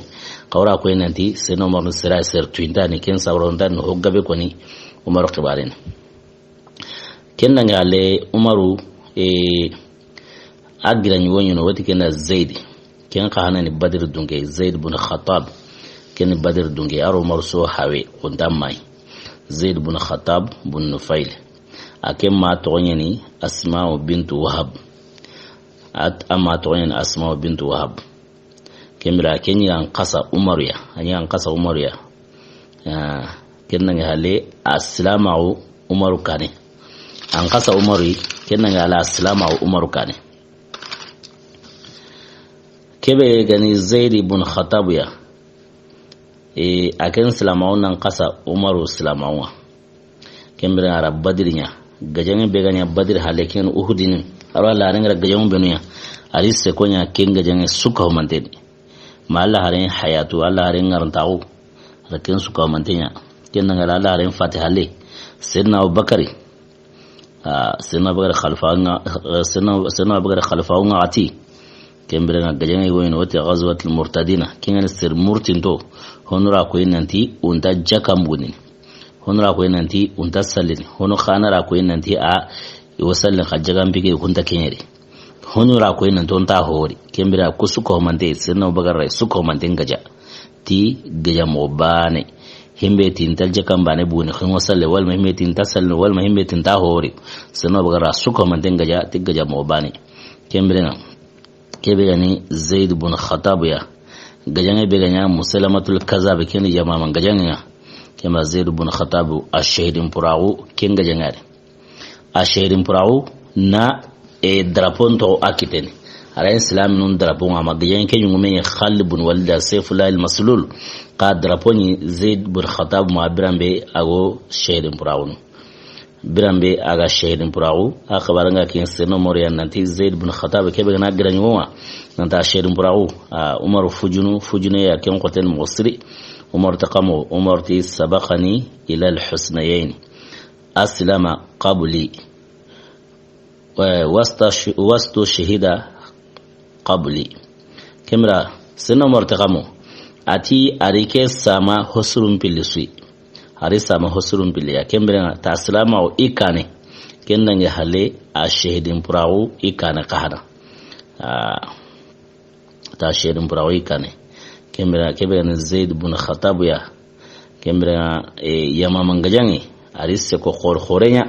Xa o ra ko nanti Seydina Umaru sera ser tuyinta ni, ken sabara o nta ni ho gabe koni Umaru xibaren. Ken da ŋa le Umaru, e, a gira ɲi wo ɲi no, o ti ken da Zaydi. Ken xa na ni Badri dunke, Zayd bun Khattab. Ken ni Badri dunke, a ro Umaru so hawe, o nta mayi. Zayd bun Khattab bun Nufayl. A ken ma toxo ɲa ni Asma'u bintu Wahab. A, a ma toxo ɲa ni Asma'u bintu Wahab. Ken bire a ken ɲi ga n xasa Umaru ya. A ɲi ga n xasa Umaru ya. Ah, ken da ŋa hale a silamaxu Umaru kane. An xasa Umaru yi, ken da ŋa hale a silamaxu Umaru kane. Kebe ga ni Zaydi bun Khattab ya. E, a ken silamaxu nan xasa Umaru silamaxu ŋa. Ken biren ŋa a ra Badiri ɲa. Gajaŋe be ga ɲa Badiri halle ken Uhudi ni. A ro Alla haaren ga ra gajaŋe benu ɲa. A ri seko ɲa ken gajaŋe su ka humanten di. Ma Alla haaren hayatu, Alla haaren ŋarantaxu. A ra ken su ka humanten ɲa. Ken ŋa Alla haaren fati halle. Seydina Abubakari. Ah, Seydina Abubakar xalifa ŋa, eh, Seydina, Seydina Abubakar xalifa ŋa a ti. Ken biren ŋa gajaŋe yogo yi ni o ti Ghazwatul Murtadina. Ken ŋa ni sere murtinto. Hono ra ko yi nanti o nta jakan bugundini. Hono ra ko yi nanti o nta sallini. Hono xa na ra ko yi nanti a, i wa sallini xa jakan bige i ku nta ken ɲeri. Hono ra ko yi nanti o nta hori. Ken biren ŋa ku su ka humanten, Seydina Abubakar ra su ka humanten gaja. Ti gaja moxo baane. Himbe ti nta jakan baane bugundini, xinŋo salle, walla ma himbe ti nta sallini, walla ma himbe ti nta hori. Seydina Abubakar ra su ka humanten gaja, ti gaja moxo baane. Ken biren ŋa. Ke be ga ni Zaid bun Khattab ya. Gajaŋe be ga ɲa Musaylamatul Kazzab, ken ni Yamama gajaŋe ya. Ken ma Zaid bun Khattab a shahidin puraxu, ken gajaŋe ya de. A shahidin puraxu na, e, drapeau nto a kiteni. A ra yi silaminun drapeau ŋa ma gajaŋe ke ɲuŋume ya Khalid bun Walid, Sayfullah al-Maslul. Xa drapeau ni Zaid bun Khattab ma biran be a go shahidin puraxunu. Biran be a ga shahidin puraxu, a xabaaren ŋa ken Seydina Umar ya nanti Zaid bun Khattab ke be ga na gira ɲuŋo ŋa. Nanta shahidin puraxu, a, Umar fujunu, fujunu ya ken xoten moxo siri. Umar ta kamo, Umar ti sabaqani ila al-husnayayni. Aslama qabli. Wa-, wasta-, wastushhida qabli. Ken biren ŋa, Seydina Umar ta kamo. A ti a ri ke sama hosurun pilli su yi. A ri sama hosurun pilli ya. Ken biren ŋa ta silama o i kaane. Ken dangi halle a shahidin puraxu i kaane xa hana. Ah, ta shahidin puraxu i kaane. Ken biren ŋa, ke be ga ni Zaid bun Khattab ya. Ken biren ŋa, e, Yamama gajaŋe. A ri seko xor-, xoore ɲa.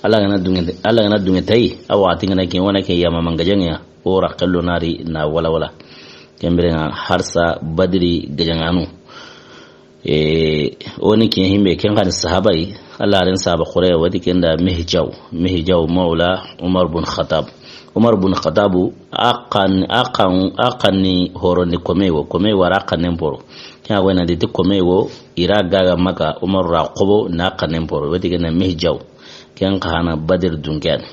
Alla ga na duŋe, Alla ga na duŋe tayi. A waxati ŋa na ke, wa na ke Yamama gajaŋe ya. O ra xello na ri na wala wala. Ken biren ŋa harsa Badiri gajaŋanu. E, o ni ke himbe ken xa ni sahaba yi. Alla haaren sahaba xoore wa ti ken da Mihjaw. Mihjaw mawla Umar bun Khattab. Umar bun Khattab a xa ni, a xa ni, a xa ni horo ni kome wo, kome wo a ra xa ni poro. Ken a go na di ti kome wo i ra gaga Maka, Umar ra xobo na xa ni poro. Wa ti ken na Mihjaw. Ken xa hana Badiri dunke ya ni.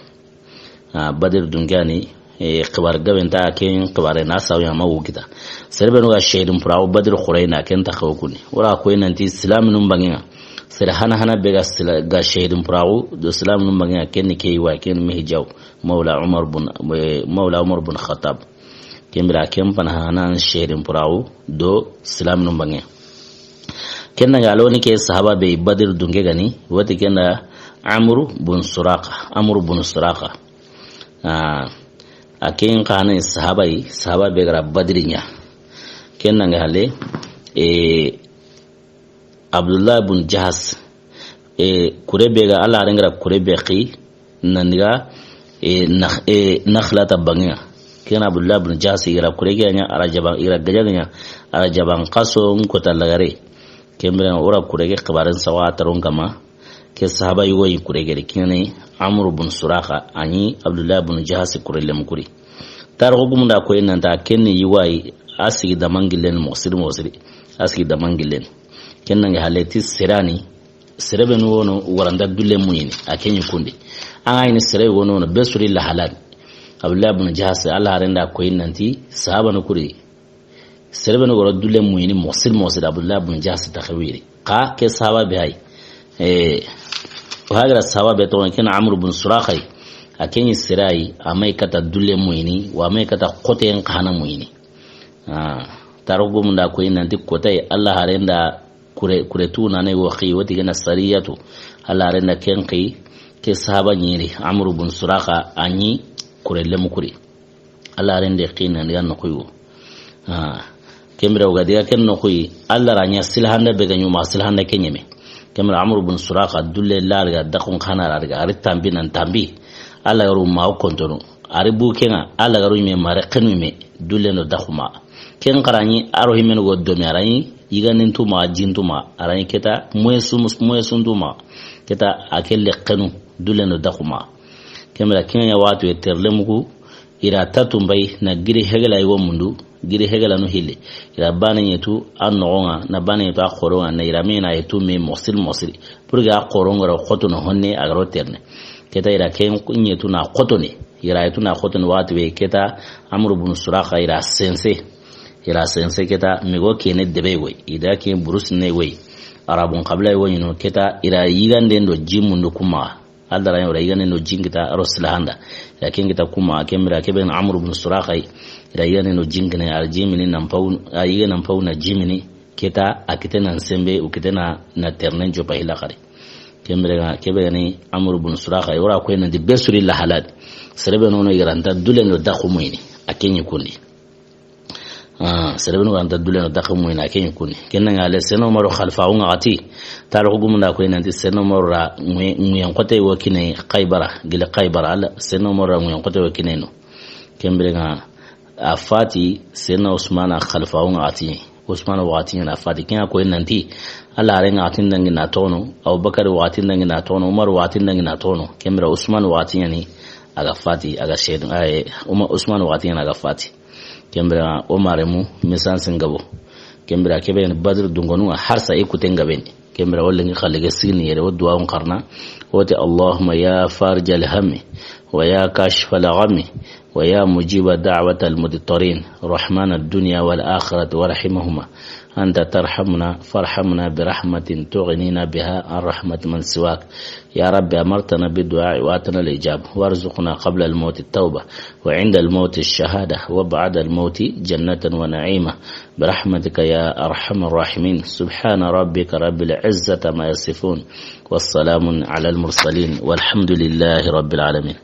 Ah, Badiri dunke ya ni, e, xibaar gabe nta ken xibaare na sawu ya ma wu kita. Sere benu ga shahidin puraxu Badiri xoore na ken ta xaw kuni. O ra ko yi nanti silaminun banŋe ŋa. Sere hana hana be ga sila-, ga shahidin puraxu do silaminun banŋe ŋa ken ni ke yi wa ken Mihjaw. Mawla Umar bun, e, mawla Umar bun Khattab. Ken biren ŋa ken pana hana shahidin puraxu do silaminun banŋe. Ken dangi a lo ni ke sahaba be Badiri dunke ga ni, wa ti ken da Amru bun Suraqa, Amru bun Suraqa. Ah, a ken xa ni sahaba yi, sahaba be ga ra Badiri ɲa. Ken dangi halle, e, Abdullah bun Jahas, e, kure be ga, Alla haaren ga ra kure be xi, nan daga, e, Nakh-, e, Nakhlata banŋe ŋa. Ken Abdullah bun Jahas i ga ra kure ke ɲa, a ra jaban, i ga ra gajaŋe ɲa, a ra jaban xaso n kota lagare. Ken biren ŋa o ra kure ke xibaaren sawa taron kama. Ke sahaba yogo yi kure ke de, ken ni Amru bun Suraqa, a ni Abdullah bun Jahas kure lemu kuri. Tarixu gumun da ko yi nanta ken ni yi wa yi, a sigi daman gillen moxo siri moxo siri. A sigi daman gillen. Ken dangi halle ti sere ya ni, sere benu wono waranda dulle muɲini, a ke ɲi kundi. An ga ɲi sere wono wono be suri lahalani. Abdullah bun Jahas, Alla haaren da ko yi nanti, sahabanu kuri. Sere benu goro dulle muɲini, moxo siri moxo siri, Abdullah bun Jahas ta xewiri. Xa ke sahaba be hay. E, o hagira sahaba be to ken Amru bun Suraqa yi. A ke ɲi sere yi, a ma yi kata dulle muɲini, wa a ma yi kata xote n xa hana muɲini. Ah, tarixu gumun da ko yi nanti kota yi, Alla haaren da kure, kure tu na ne wo xi, wa ti ken na sariyatu. Alla haaren da ken xi, ke sahaba ɲi ri, Amru bun Suraqa, a ni kure lemu kuri. Alla haaren da xi nan daga noxu yi wo. Ah, ken biren ŋa o ga daga ken noxu yi, Alla ra ɲa silahanda be ga ɲi o maxa, silahanda ke ɲeme. Ken biren Amru bun Suraqa, dulle la daga, daxun xa na ra daga, a ri tambi nan tambi. Alla ga ru ma o kontonu. A ri bu ken ŋa, Alla ga ru ɲi me mare xenu me, dulle ndo daxu ma. Ken xa ra ɲi, a ro himenu go do me, a ra ɲi, yiganin tu ma, jin tu ma, a ra ɲi keta, moye su, moye sun tu ma. Keta, a ke le xenu, dulle ndo daxu ma. Ken biren ŋa ken ɲa waxatu ye terle mugu, i ra ta tunbay, na giri hegela yi wo mundu, giri hegelanu hilli. I ra baane ɲetu a noxon ŋa, na baane ɲetu a xoron ŋa, na i ra me na yetu me moxosiri moxosiri. Pour que a xoron ga ro xotono honne, a ga ro terene. Ke ta i ra ken ɲetu na xotoni. I ra yetu na xotoni waxati be, ke ta Amru bun Suraxa i ra sense. I ra sense ke ta, migo kene debe woyi. I da ken burus ne woyi. Arabun xabila woyi no, ke ta i ra yiganden do ji mundu ku maxa. Alla da ra ɲa o ra yiganden do jin kita a ro silahanda. I ra ken kita ku maxa, ken bire ke be ni Amru bun Suraxa yi. I ra yiganden do jin kine, a ra ji mini nan pawu, a yige nan pawu na ji mini. Ke ta a kite nan sembe, o kite na, na terenen jopa hila xari. Ken bire ga, ke be ni Amru bun Suraxa yi, o ra koyi nanti be suri lahaladi. Sere be no no i ga ra nta dulen do daxu muyini. A ken ɲi kundi. Ah, sere be no ga ra nta dulen do daxu muyini, a ken ɲi kundi. Ken ŋa le, Seyidina Umaru xalifaxu ŋa xati. Tarixu gumun da koyi nanti Seyidina Umaru ra ŋuye-, ŋuyen xote wo kine Xaybara, gili Xaybara, Alla, Seyidina Umaru ra ŋuyen xote wo kine no. Ken bire ga a fati, Seyidina Usmana xalifaxu ŋa xati. Usmana waxati ɲa na a fati. Ken ŋa koyi nanti, Alla haaren ŋa waxati dangi na toxo no, Abubakar waxati dangi na toxo no, Umar waxati dangi na toxo no. Ken bire Usmana waxati ɲa ni a ga fati, a ga seedu, aye, Uma-, Usmana waxati ɲa ni a ga fati. Ken bire o maremu misan singabo. Ken bire ke be ni Badr dungonu ŋa harsa i kuten gabe ni. Ken bire o lenki xalle ke sigini yere, o duwa on xarana. O ti: اللهم يا فارج الهم ويا كاشف الغم ويا مجيب دعوة المضطرين، رحمن الدنيا والآخرة ورحيمهما، أنت ترحمنا فارحمنا برحمة تغنينا بها عن رحمة من سواك. يا رب، أمرتنا بالدعاء وآتنا الإجابة، وارزقنا قبل الموت التوبة، وعند الموت الشهادة، وبعد الموت جنة ونعيما، برحمتك يا أرحم الراحمين. سبحان ربك رب العزة عما يصفون، والسلام على المرسلين، والحمد لله رب العالمين.